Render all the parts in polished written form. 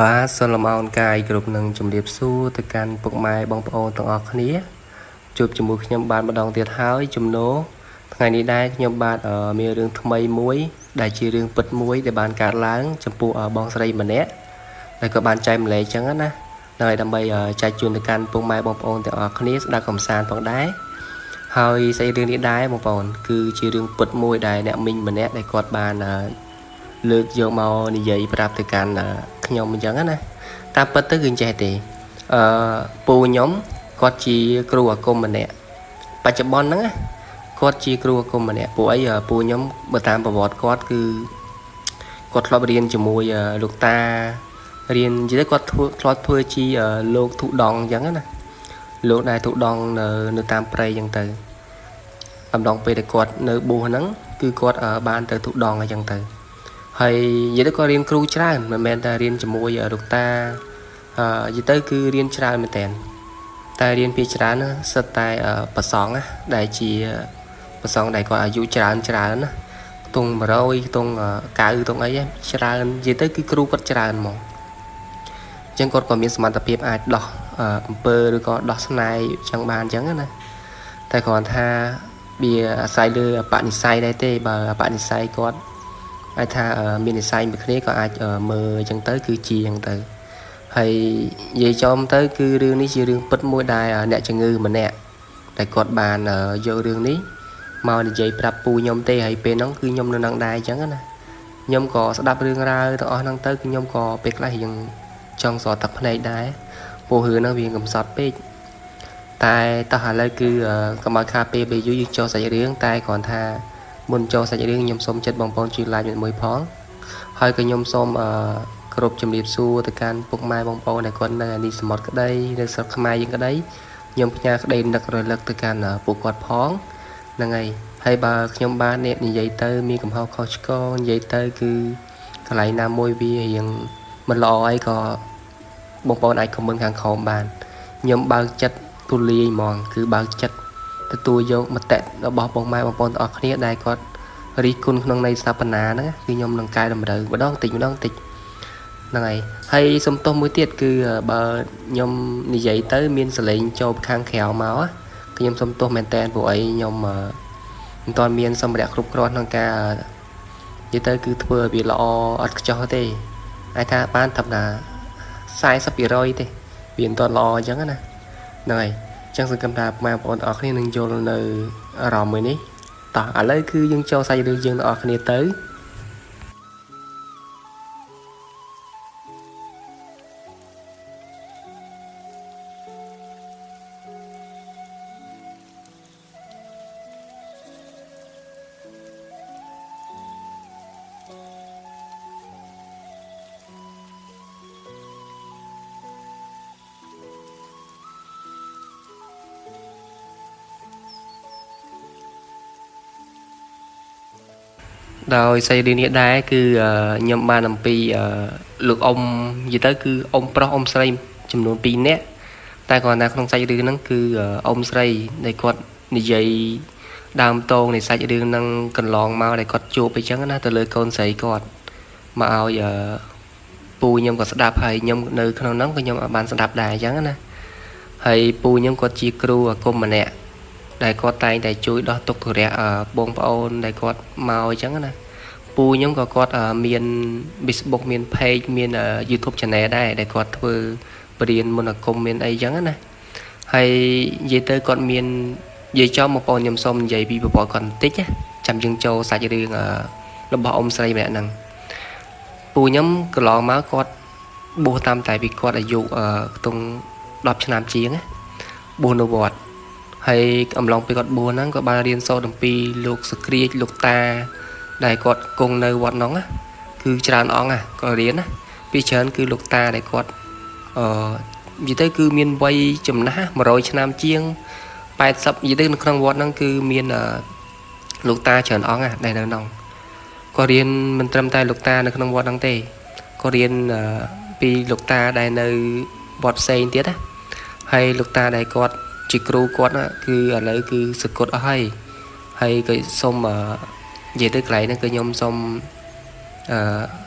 បាទសូមលំអរកាយគ្រប់នឹងជំរាបសួរទៅកាន់ពុកម៉ែបងប្អូនទាំងអស់គ្នាជួបជាមួយខ្ញុំបានម្ដងទៀតហើយជំនោថ្ងៃនេះដែរខ្ញុំបាទមានរឿងថ្មីមួយដែលជារឿងពិតមួយដែលបានកើតឡើងចំពោះបងស្រីម្នាក់ដែលក៏បានចែកម្លែកចឹងណាហើយដើម្បីចែកជូនទៅកាន់ពុកម៉ែបងប្អូនទាំងអស់គ្នាស្ដាប់កំសាន្តផងដែរហើយសាច់រឿងនេះដែរបងប្អូនគឺជារឿងពិតមួយដែលអ្នកមីងម្នាក់ដែលគាត់បានលើកយកមកនិយាយប្រាប់ទៅកាន់ខ្ញុំអញ្ចឹងណាតាមពិតទៅគឺចេះទេពូខ្ញុំគាត់ជាគ្រូអាគមម្នាក់បច្ចុប្បន្នហ្នឹងណាគាត់ជាគ្រូអាគមម្នាក់ពួកអីពូខ្ញុំបើតាមប្រវត្តិគាត់គឺគាត់ធ្លាប់រៀនជាមួយលោកតារៀននិយាយទៅគាត់ធ្វើធ្លាប់ធ្វើជាលោកធុដងអញ្ចឹងណាលោកដែលធុដងនៅតាមព្រៃអញ្ចឹងទៅអំឡុងពេលដែលគាត់នៅបួសហ្នឹងគឺគាត់បានទៅធុដងអញ្ចឹងទៅហើយនិយាយទៅគាត់រៀនគ្រូច្រើនមិនមែនតែរៀនជាមួយលោកតានិយាយទៅគឺរៀនច្រើនមែនតើតែរៀនពីច្រើនសិតតែប្រសងណាដែលជាប្រសងដែលគាត់អាយុច្រើនច្រើនណាខ្ទង់100ខ្ទង់9ខ្ទង់អីច្រើននិយាយទៅគឺគ្រូគាត់ច្រើនហ្មងអញ្ចឹងគាត់ក៏មានសមត្ថភាពអាចដោះអំពើឬក៏ដោះស្នេហ៍ចឹងបានអញ្ចឹងណាតែគ្រាន់ថាវាអាស្រ័យលើអបនិស្ស័យដែរទេបើអបនិស្ស័យគាត់អាចថាមាននិស្ស័យមួយគ្នាក៏អាចមើលអញ្ចឹងទៅគឺជាអញ្ចឹងទៅហើយនិយាយចំទៅគឺរឿងនេះជារឿងពិតមួយដែលអ្នកជំងឺម្នាក់ដែលគាត់បានយករឿងនេះមកនិយាយប្រាប់ពូខ្ញុំទេហើយពេលហ្នឹងគឺខ្ញុំនៅនឹងដែរអញ្ចឹងណាខ្ញុំក៏ស្ដាប់រឿងរ៉ាវទាំងអស់ហ្នឹងទៅគឺខ្ញុំក៏ពេលខ្លះរៀងចង់ស្រក់ទឹកភ្នែកដែរពោះរឿងហ្នឹងវាកំសត់ពេកតែតោះឥឡូវគឺកុំឲ្យខាតពេលយូរយើងចូលសាច់រឿងតែគ្រាន់ថាមុនចូលសាច់រឿងខ្ញុំសូមចិត្តបងប្អូនជួយ like មួយផងហើយក៏ខ្ញុំសូមគោរពជំរាបសួរទៅកាន់ពុកម៉ែបងប្អូនដែលគាត់នៅអានេះសមុទ្រក្តីនៅស្រុកខ្មែរយើងក្តីខ្ញុំផ្ញើក្តីនឹករលឹកទៅកាន់ពួកគាត់ផងហ្នឹងហើយហើយបើខ្ញុំបាននេះនិយាយទៅមានកំហុសខុសឆ្គងនិយាយទៅគឺកន្លែងណាមួយវារៀងមិនល្អអីក៏បងប្អូនអាច comment ខាងក្រោមបានខ្ញុំបើកចិត្តទូលាយហ្មងគឺបើកចិត្តទទួលយកមតិរបស់បងម៉ែបងប្អូនទាំងអស់គ្នាដែលគាត់រិះគន់ក្នុងន័យស្ថាបនាហ្នឹងគឺខ្ញុំនឹងកែតម្រូវម្ដងតិចម្ដងតិចហ្នឹងហើយហើយសុំទោសមួយទៀតគឺបើខ្ញុំនិយាយទៅមានសលេងចូលខាងក្រៅមកខ្ញុំសុំទោសមែនតើព្រោះអីខ្ញុំមិនទាន់មានសម្ភារៈគ្រប់គ្រាន់ក្នុងការនិយាយទៅគឺធ្វើឲ្យវាល្អអត់ខ្ចោះទេអាចថាបានត្រឹមថា40%ទេវាមិនទាន់ល្អអញ្ចឹងណាហ្នឹងហើយចឹងសង្ឃឹមថាបងប្អូនទាំងអស់គ្នានឹងយល់នៅអារម្មណ៍មួយនេះតោះឥឡូវគឺយើងចូលសាច់រឿងយើងទាំងអស់គ្នាទៅដោយសាច់រឿងនេះដែរគឺខ្ញុំបានអំពីលោកអ៊ំនិយាយទៅគឺអ៊ំប្រុសអ៊ំស្រីចំនួន2នាក់តែគ្រាន់តែក្នុងសាច់រឿងហ្នឹងគឺអ៊ំស្រីដែលគាត់និយាយដើមតងនៃសាច់រឿងហ្នឹងកន្លងមកដែលគាត់ជួបអីចឹងណាទៅលើកូនស្រីគាត់មកឲ្យពូខ្ញុំក៏ស្ដាប់ហើយខ្ញុំនៅក្នុងហ្នឹងក៏ខ្ញុំអត់បានស្ដាប់ដែរអញ្ចឹងណាហើយពូខ្ញុំគាត់ជាគ្រូអាគមម្នាក់ដែលគាត់តែងតែជួយដោះទុក្ខធុរៈបងប្អូនដែលគាត់មកអញ្ចឹងណាពូខ្ញុំក៏គាត់មាន Facebook មាន page មាន YouTube Channel ដែរដែលគាត់ធ្វើបរិញ្ញាមន្តអាគមមានអីចឹងណាហើយនិយាយទៅគាត់មាននិយាយចំបងប្អូនខ្ញុំសូមនិយាយពីប្រវត្តិគាត់បន្តិចណាចាំយើងចូលសាច់រឿងរបស់អ៊ំស្រីម្នាក់ហ្នឹងពូខ្ញុំកន្លងមកគាត់បួសតាមតែពីគាត់អាយុខ្ទង់10ឆ្នាំជាងណាបួសនៅវត្តហើយអំឡុងពេលគាត់បួសហ្នឹងគាត់បានរៀនសូត្រអំពីលោកសក្រាចលោកតាដែលគាត់គង់នៅវត្តហ្នឹងណាគឺច្រើនអង្គណាគាត់រៀនណាពីច្រើនគឺលោកតាដែលគាត់និយាយទៅគឺមានវ័យចំណាស់100ឆ្នាំជាង80និយាយទៅនៅក្នុងវត្តហ្នឹងគឺមានលោកតាច្រើនអង្គណាដែលនៅហ្នឹងគាត់រៀនមិនត្រឹមតែលោកតានៅក្នុងវត្តហ្នឹងទេគាត់រៀនពីលោកតាដែលនៅវត្តផ្សេងទៀតណាហើយលោកតាដែលគាត់ជាគ្រូគាត់ណាគឺឥឡូវគឺសគត់អស់ហើយហើយក៏សូមនិយាយទៅកន្លែងហ្នឹងគឺខ្ញុំសូម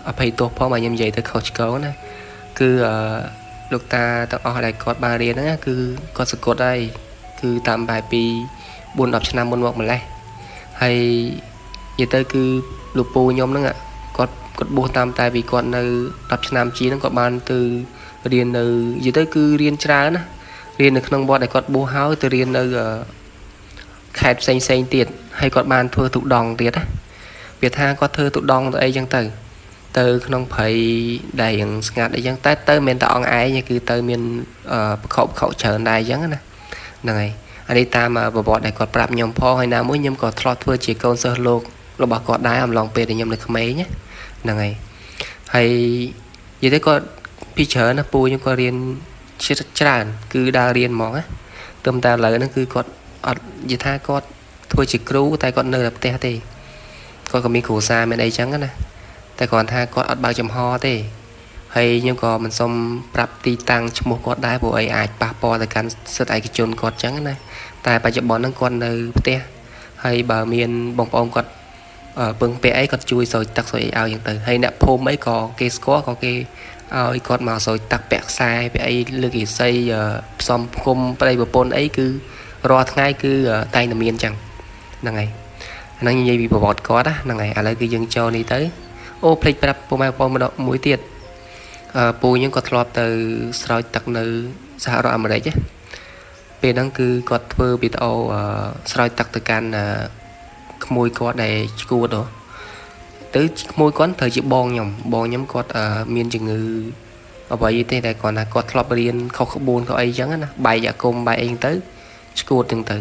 អភ័យទោសផងបើខ្ញុំនិយាយទៅខុសឆ្គងណា គឺលោកតាទាំងអស់ដែលគាត់បានរៀនហ្នឹងគឺគាត់សកត់ហើយគឺតាមបែបពី4 10ឆ្នាំមុនមកម្លេះហើយនិយាយទៅគឺលោកពូខ្ញុំហ្នឹងគាត់បួសតាមតែពីគាត់នៅ10ឆ្នាំជាងហ្នឹងគាត់បានទៅរៀននៅនិយាយទៅគឺរៀនច្រើនណារៀននៅក្នុងវត្តដែលគាត់បួសហើយទៅរៀននៅខេត្តផ្សេងផ្សេងទៀតហើយគាត់បានធ្វើទុដងទៀតណាវាថាគាត់ធ្វើទុដងទៅអីចឹងទៅក្នុងព្រៃដែលរៀងស្ងាត់អីចឹងតែទៅមិនតែអង្គឯងគឺទៅមានបខោច្រើនដែរអញ្ចឹងណាហ្នឹងហើយអានេះតាមប្រវត្តិដែលគាត់ប្រាប់ខ្ញុំផងហើយណាមួយខ្ញុំក៏ធ្លាប់ធ្វើជាកូនសិស្សលោករបស់គាត់ដែរអំឡុងពេលដែលខ្ញុំនៅក្មេងណាហ្នឹងហើយហើយនិយាយទៅគាត់ពីច្រើនណាពូខ្ញុំក៏រៀនច្រើនគឺដើររៀនហ្មងណាទើបតែឥឡូវហ្នឹងគឺគាត់អត់និយាយថាគាត់ធ្វើជាគ្រូតែគាត់នៅតែផ្ទះទេគាត់ក៏មានគ្រួសារមានអីចឹងណាតែគ្រាន់ថាគាត់អត់បើកចំហទេហើយខ្ញុំក៏មិនសុំប្រាប់ទីតាំងឈ្មោះគាត់ដែរព្រោះអីអាចប៉ះពាល់ទៅកាន់សិទ្ធិឯកជនគាត់ចឹងណាតែបច្ចុប្បន្នហ្នឹងគាត់នៅផ្ទះហើយបើមានបងប្អូនគាត់ពឹងពាក់អីគាត់ជួយស្រោចទឹកស្រោចអីឲ្យចឹងទៅហើយអ្នកភូមិអីក៏គេស្គាល់ក៏គេឲ្យគាត់មកស្រោចទឹកពាក់ខ្សែពាក់អីលើកឥសីផ្សំផ្គុំប្តីប្រពន្ធអីគឺរាល់ថ្ងៃគឺតែងតែមានចឹងហ្នឹងហើយអាហ្នឹងនិយាយពីប្រវត្តិគាត់ណាហ្នឹងហើយឥឡូវគឺយើងចូលនេះទៅអូភ្លេចប្រាប់ពុកម៉ែបងប្អូនម្ដងមួយទៀតពូខ្ញុំក៏ធ្លាប់ទៅស្រោចទឹកនៅសហរដ្ឋអាមេរិកពេលហ្នឹងគឺគាត់ធ្វើវីដេអូស្រោចទឹកទៅកាន់ក្មួយគាត់ដែលឈួតទៅក្មួយគាត់ត្រូវជាបងខ្ញុំគាត់មានជំងឺអ្វីទេតែគាត់ថាគាត់ធ្លាប់រៀនខុសក្បួនខុសអីចឹងណាបែកអាគមបែកអីទៅឈួតចឹងទៅ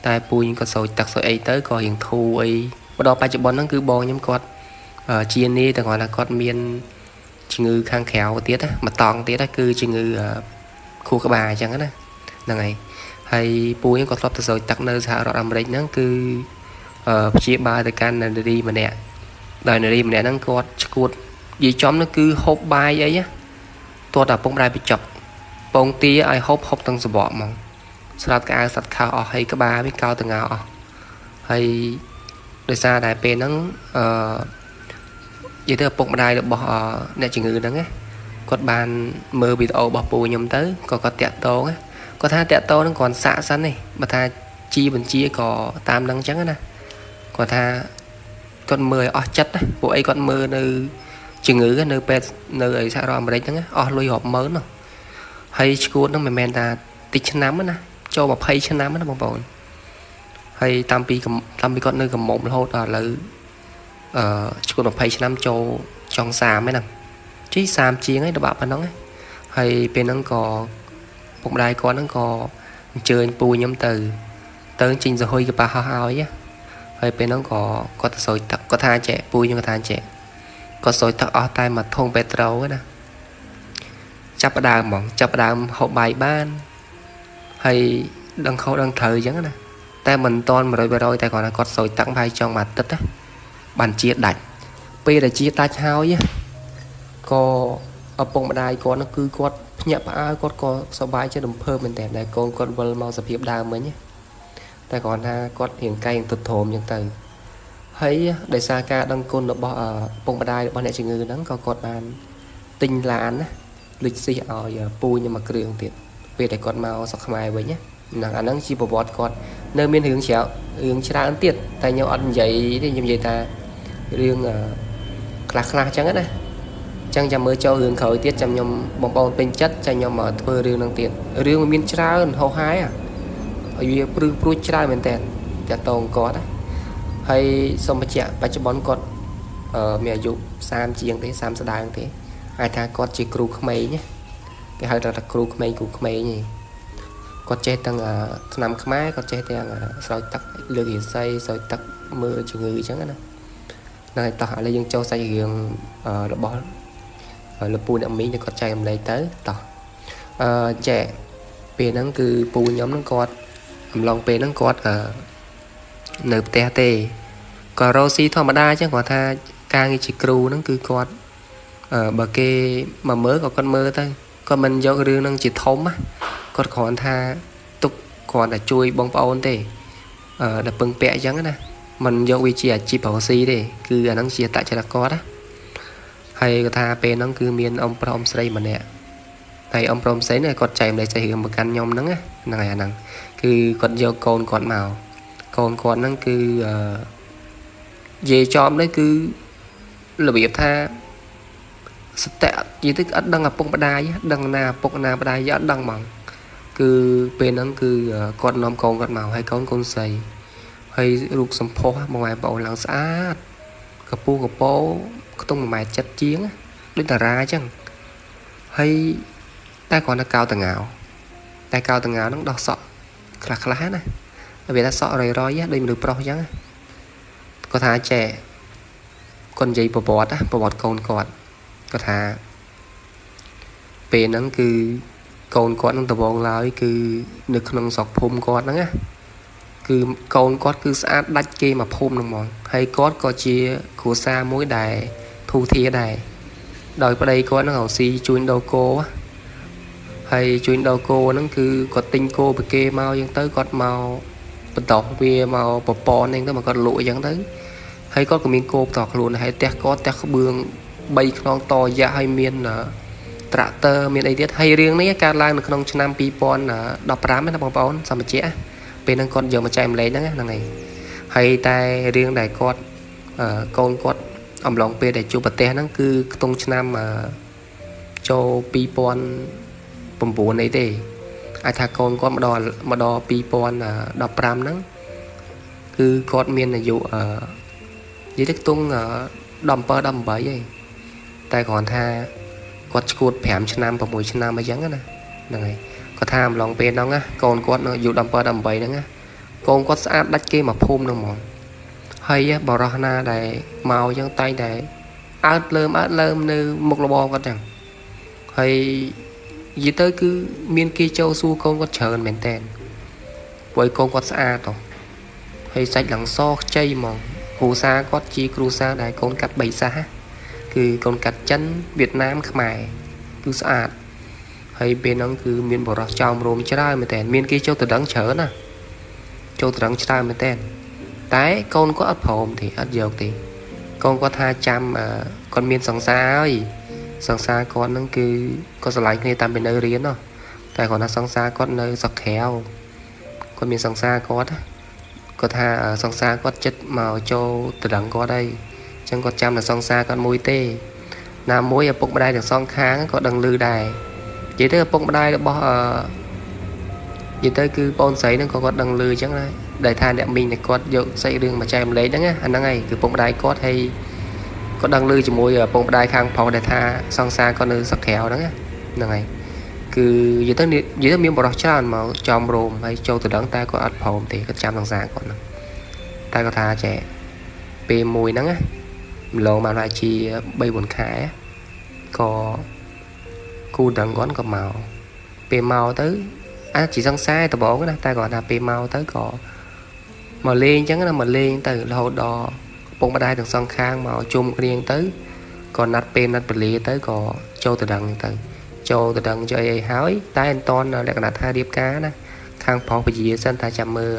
តែពូខ្ញុំគាត់ស្រោចទឹកស្រោចអីទៅក៏រៀងធូរអីមកដល់បច្ចុប្បន្នហ្នឹងគឺបងខ្ញុំគាត់ជានាយតែគាត់ថាគាត់មានជំងឺខាងក្រៅទៀតណាមួយតង់ទៀតគឺជំងឺខួរក្បាលអញ្ចឹងណាហ្នឹងហើយហើយពូខ្ញុំក៏ធ្លាប់ទៅស្រោចទឹកនៅសហរដ្ឋអាមេរិកហ្នឹងគឺព្យាបាលទៅកាន់នារីម្នាក់ដោយនារីម្នាក់ហ្នឹងគាត់ឈួតនិយាយចំហ្នឹងគឺហូបបាយអីណាទាត់តែពងម្ដាយបញ្ចុកពងទាឲ្យហូបទាំងសបកហ្មងស្រាប់កៅសត្វខោអស់ហើយក្បាលវាកោតងោអស់ហើយដោយសារតែពេលហ្នឹងនិយាយទៅឪពុកម្ដាយរបស់អ្នកជំងឺហ្នឹងណាគាត់បានមើលវីដេអូរបស់ពូខ្ញុំទៅក៏គាត់តាក់ទងគាត់ថាតាក់ទងហ្នឹងគ្រាន់សាកសិនទេបើថាជីបញ្ជាក៏តាមហ្នឹងអញ្ចឹងណាគាត់ថាគាត់មើលឲ្យអស់ចិត្តណាពួកអីគាត់មើលនៅជំងឺនៅពេទ្យនៅឯសហរដ្ឋអាមេរិកហ្នឹងអស់លុយរាប់ម៉ឺននោះហើយឈួតហ្នឹងមិនមែនថាតិចឆ្នាំណាចូល20ឆ្នាំណាបងប្អូនហើយតាមពីគាត់នៅកំមុំរហូតដល់ឥឡូវឈួត20ឆ្នាំចូលចង់30ហ្នឹងជី30ជាងហើយដល់ប៉ុណ្ណឹងហើយពេលហ្នឹងក៏ពុកម្ដាយគាត់ហ្នឹងក៏អញ្ជើញពូខ្ញុំទៅចេញសហុយកប៉ាហោះឲ្យហើយពេលហ្នឹងក៏គាត់ទៅស្រោចទឹកគាត់ថាចេះពូខ្ញុំគាត់ថាចេះគាត់ស្រោចទឹកអស់តែមួយធុងពេត្រូណាចាប់ដើមហ្មងចាប់ដើមហូបបាយបានហើយដឹងខុសដឹងត្រូវអញ្ចឹងណាតែមិនតាន់100%តែគាត់ថាគាត់ស្រោចទឹកហើយចង់មួយអាទិត្យណាបានជាដាច់ពេលដែលជាដាច់ហើយក៏ឪពុកម្ដាយគាត់នោះគឺគាត់ភ្ញាក់ផ្អើលគាត់ក៏សប្បាយចិត្តរំភើបមែនតើដែលកូនគាត់វិលមកសភាពដើមវិញតែគាត់ថាគាត់រៀងកែងទុតធំអញ្ចឹងទៅហើយដោយសារការដឹងគុណរបស់ឪពុកម្ដាយរបស់អ្នកជំងឺហ្នឹងក៏គាត់បានទិញឡានណាលិចស៊ីឲ្យពូខ្ញុំមួយគ្រឿងទៀតពេលដែលគាត់មកស្រុកខ្មែរវិញណាហ្នឹងអាហ្នឹងជាប្រវត្តិគាត់នៅមានរឿងច្រើនទៀតតែខ្ញុំអត់និយាយទេខ្ញុំនិយាយថារឿងខ្លះអញ្ចឹងណាអញ្ចឹងចាំមើលចូលរឿងក្រោយទៀតចាំខ្ញុំបងប្អូនពេញចិត្តចាំខ្ញុំមកធ្វើរឿងហ្នឹងទៀតរឿងវាមានច្រើនហោហាយឲ្យវាព្រឺព្រួចច្រើនមែនតើតាក់តងគាត់ណាហើយសូមបញ្ជាក់បច្ចុប្បន្នគាត់មានអាយុ30ជាងទេ30ស្ដើងទេអាចថាគាត់ជាគ្រូក្មេងណាគេហៅថាគ្រូក្មេងគ្រូក្មេងឯងគាត់ចេះទាំងថ្នាំខ្មែរគាត់ចេះទាំងស្រោចទឹកលើករាសីស្រោចទឹកមើលជំងឺអញ្ចឹងណាហ្នឹងហើយតោះឥឡូវយើងចូលសាច់រឿងរបស់លោកពូអ្នកមីងគាត់ចែករំលែកទៅតោះចែកពេលហ្នឹងគឺពូខ្ញុំហ្នឹងគាត់អំឡុងពេលហ្នឹងគាត់នៅផ្ទះទេក៏រកស៊ីធម្មតាអញ្ចឹងគាត់ថាការងារជាគ្រូហ្នឹងគឺគាត់បើគេមកមើលក៏គាត់មើលទៅគាត់មិនយករឿងហ្នឹងជាធំណាគាត់គ្រាន់ថាទុកគ្រាន់តែជួយបងប្អូនទេដែលពឹងពាក់អញ្ចឹងណាមិនយកវាជាអាជីពរកស៊ីទេគឺអាហ្នឹងជាតចរិតគាត់ណាហើយគាត់ថាពេលហ្នឹងគឺមានអ៊ំប្រុសអ៊ំស្រីម្នាក់ ហើយអំប្រុសស្រីនេះគាត់ចែកម្លែកសាច់រឿងមកកាន់ខ្ញុំហ្នឹងហ្នឹងហើយអាហ្នឹងគឺគាត់យកកូនគាត់មកកូនគាត់ហ្នឹងគឺនិយាយចំនេះគឺរបៀបថាសតិនិយាយទៅអត់ដឹងឪពុកម្ដាយដឹងណាឪពុកណាម្ដាយអត់ដឹងហ្មងគឺពេលហ្នឹងគឺគាត់នាំកូនគាត់មកហើយកូនកូនស្រីហើយរូបសម្ផស្សបងប្អូនឡើងស្អាតកពូកពោខ្ទង់1.7ម៉ែត្រជាងដូចតារាអញ្ចឹងហើយតែគ្រាន់តែកោតងោតែកោតងោហ្នឹងដោះសក់ខ្លះខ្លះណាវាថាសក់រយរយដូចមនុស្សប្រុសអញ្ចឹងគាត់ថាចេះគាត់និយាយប្រវត្តិណាប្រវត្តិកូនគាត់គាត់ថាពេលហ្នឹងគឺកូនគាត់នឹងដបងឡើយគឺនៅក្នុងស្រុកភូមិគាត់ហ្នឹងណាគឺកូនគាត់គឺស្អាតដាច់គេមកភូមិហ្នឹងហ្មងហើយគាត់ក៏ជាគ្រួសារមួយដែលធូរធារដែរដោយប្តីគាត់ហ្នឹងរកស៊ីជួញដូរគោហើយជួញដូរគោហ្នឹងគឺគាត់ទិញគោពីគេមកអញ្ចឹងទៅគាត់មកបន្តវាមកប្រព័ន្ធហ្នឹងទៅមកគាត់លក់អញ្ចឹងទៅហើយគាត់ក៏មានគោផ្ទាល់ខ្លួនហើយផ្ទះគាត់ផ្ទះក្បឿង3ខ្នងតយ៉ាហើយមានត្រាក់ទ័រមានអីទៀតហើយរឿងនេះកើតឡើងនៅក្នុងឆ្នាំ2015ណាបងប្អូនសម្ភារៈពេលហ្នឹងគាត់យកមកចែកម្លែកហ្នឹងហ្នឹងហើយហើយតែរឿងដែលគាត់កូនគាត់អំឡុងពេលដែលជួបប្រទេសហ្នឹងគឺខ្ទង់ឆ្នាំចូល2009អីទេអាចថាកូនគាត់មកដល់2015ហ្នឹងគឺគាត់មានអាយុនិយាយទៅខ្ទង់17 18ឯងតែគ្រាន់ថាគាត់ឈួត5ឆ្នាំ6ឆ្នាំអីចឹងណាហ្នឹងហើយគាត់ថាអំឡុងពេលហ្នឹងណាកូនគាត់នៅអាយុ17 18ហ្នឹងណាកូនគាត់ស្អាតដាច់គេមកភូមិហ្នឹងហ្មងហើយបរោះណាដែលមកអញ្ចឹងតែងតែអើតលើមនៅមុខលបងគាត់ចឹងហើយនិយាយទៅគឺមានគេចូលសួរកូនគាត់ច្រើនមែនតើព្រោះកូនគាត់ស្អាតទៅហើយសាច់ឡើងសខ្ចីហ្មងគ្រួសារគាត់ជាគ្រួសារដែលកូនកាត់3សាសគឺកូនកាត់ចិនវៀតណាមខ្មែរគឺស្អាតហើយពេលហ្នឹងគឺមានបរោះចោមរោមច្រើនមែនតើមានគេចូលទៅដឹងច្រើនណាចូលទៅដឹងច្រើនមែនតើតែកូនគាត់អត់ព្រមទេអត់យកទេកូនគាត់ថាចាំគាត់មានសង្សារហើយសង្សារគាត់ហ្នឹងគឺគាត់ស្រឡាញ់គ្នាតាមពីនៅរៀនណោះតែគាត់ថាសង្សារគាត់នៅស្រុកក្រៅគាត់មានសង្សារគាត់គាត់ថាសង្សារគាត់ចិត្តមកចូលទៅដឹងគាត់ហើយអញ្ចឹងគាត់ចាំតែសង្សារគាត់មួយទេណាមួយឪពុកម្ដាយទាំងសងខាងក៏ដឹងឮដែរនិយាយទៅឪពុកម្ដាយរបស់និយាយទៅគឺបងស្រីហ្នឹងក៏គាត់ដឹងឮអញ្ចឹងដែរដែលថាអ្នកមីងតែគាត់យកសាច់រឿងមកចែកម្លែកហ្នឹងអាហ្នឹងហើយគឺពុកម្ដាយគាត់ហើយគាត់ដឹងឮជាមួយឪពុកម្ដាយខាងប្រុសដែលថាសង្សារគាត់នៅស្រុកក្រៅហ្នឹងហ្នឹងហើយគឺនិយាយទៅមានបរិសុទ្ធច្រើនមកចំរោមហើយចូលទៅដឹងតែគាត់អត់ព្រមទេគាត់ចាំសង្សារគាត់ហ្នឹងតែគាត់ថាចេះពេលមួយហ្នឹងណាម្លងបានថាជា3 4ខែក៏គូដឹងគាត់ក៏មកពេលមកទៅអាចជាសង្សារដំបងណាតែគាត់ថាពេលមកទៅក៏មកលេងអញ្ចឹងណាមកលេងទៅរហូតដល់ពុកម្ដាយទាំងសងខាងមកជុំគ្នាទៅក៏ណាត់ពេលណាត់ពលាទៅក៏ចូលទៅដឹងទៅចូលទៅដឹងចូលអីហើយតែមិនតន់លក្ខណៈថារៀបការណាខាងប្រុសពជាសិនថាចាំមើល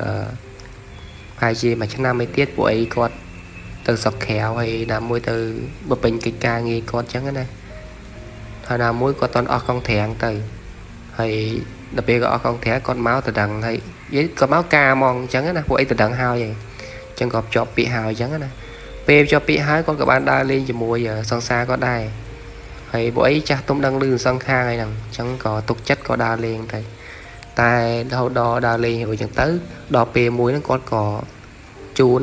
ហើយជាមួយឆ្នាំឯទៀតពួកអីគាត់ទៅស្រុកក្រៅហើយណាមួយទៅបំពេញកិច្ចការងារគាត់អញ្ចឹងណាហើយណាមួយគាត់តន់អស់កងត្រាំងទៅហើយដល់ពេលក៏អស់កងត្រាំងគាត់មកទៅដឹងហើយនិយាយគាត់មកការហ្មងអញ្ចឹងណាពួកអីទៅដឹងហើយអញ្ចឹងក៏ភ្ជាប់ពាក្យហើយអញ្ចឹងណាពេលភ្ជាប់ពាក្យហើយគាត់ក៏បានដើរលេងជាមួយសង្សារគាត់ដែរហើយពួកអីចាស់ទុំដឹងឮសង្ខាងហើយហ្នឹងអញ្ចឹងក៏ទុកចិត្តក៏ដើរលេងទៅតែរហូតដល់ដើរលេងរួចអញ្ចឹងទៅដល់ពេលមួយហ្នឹងគាត់ក៏ជូន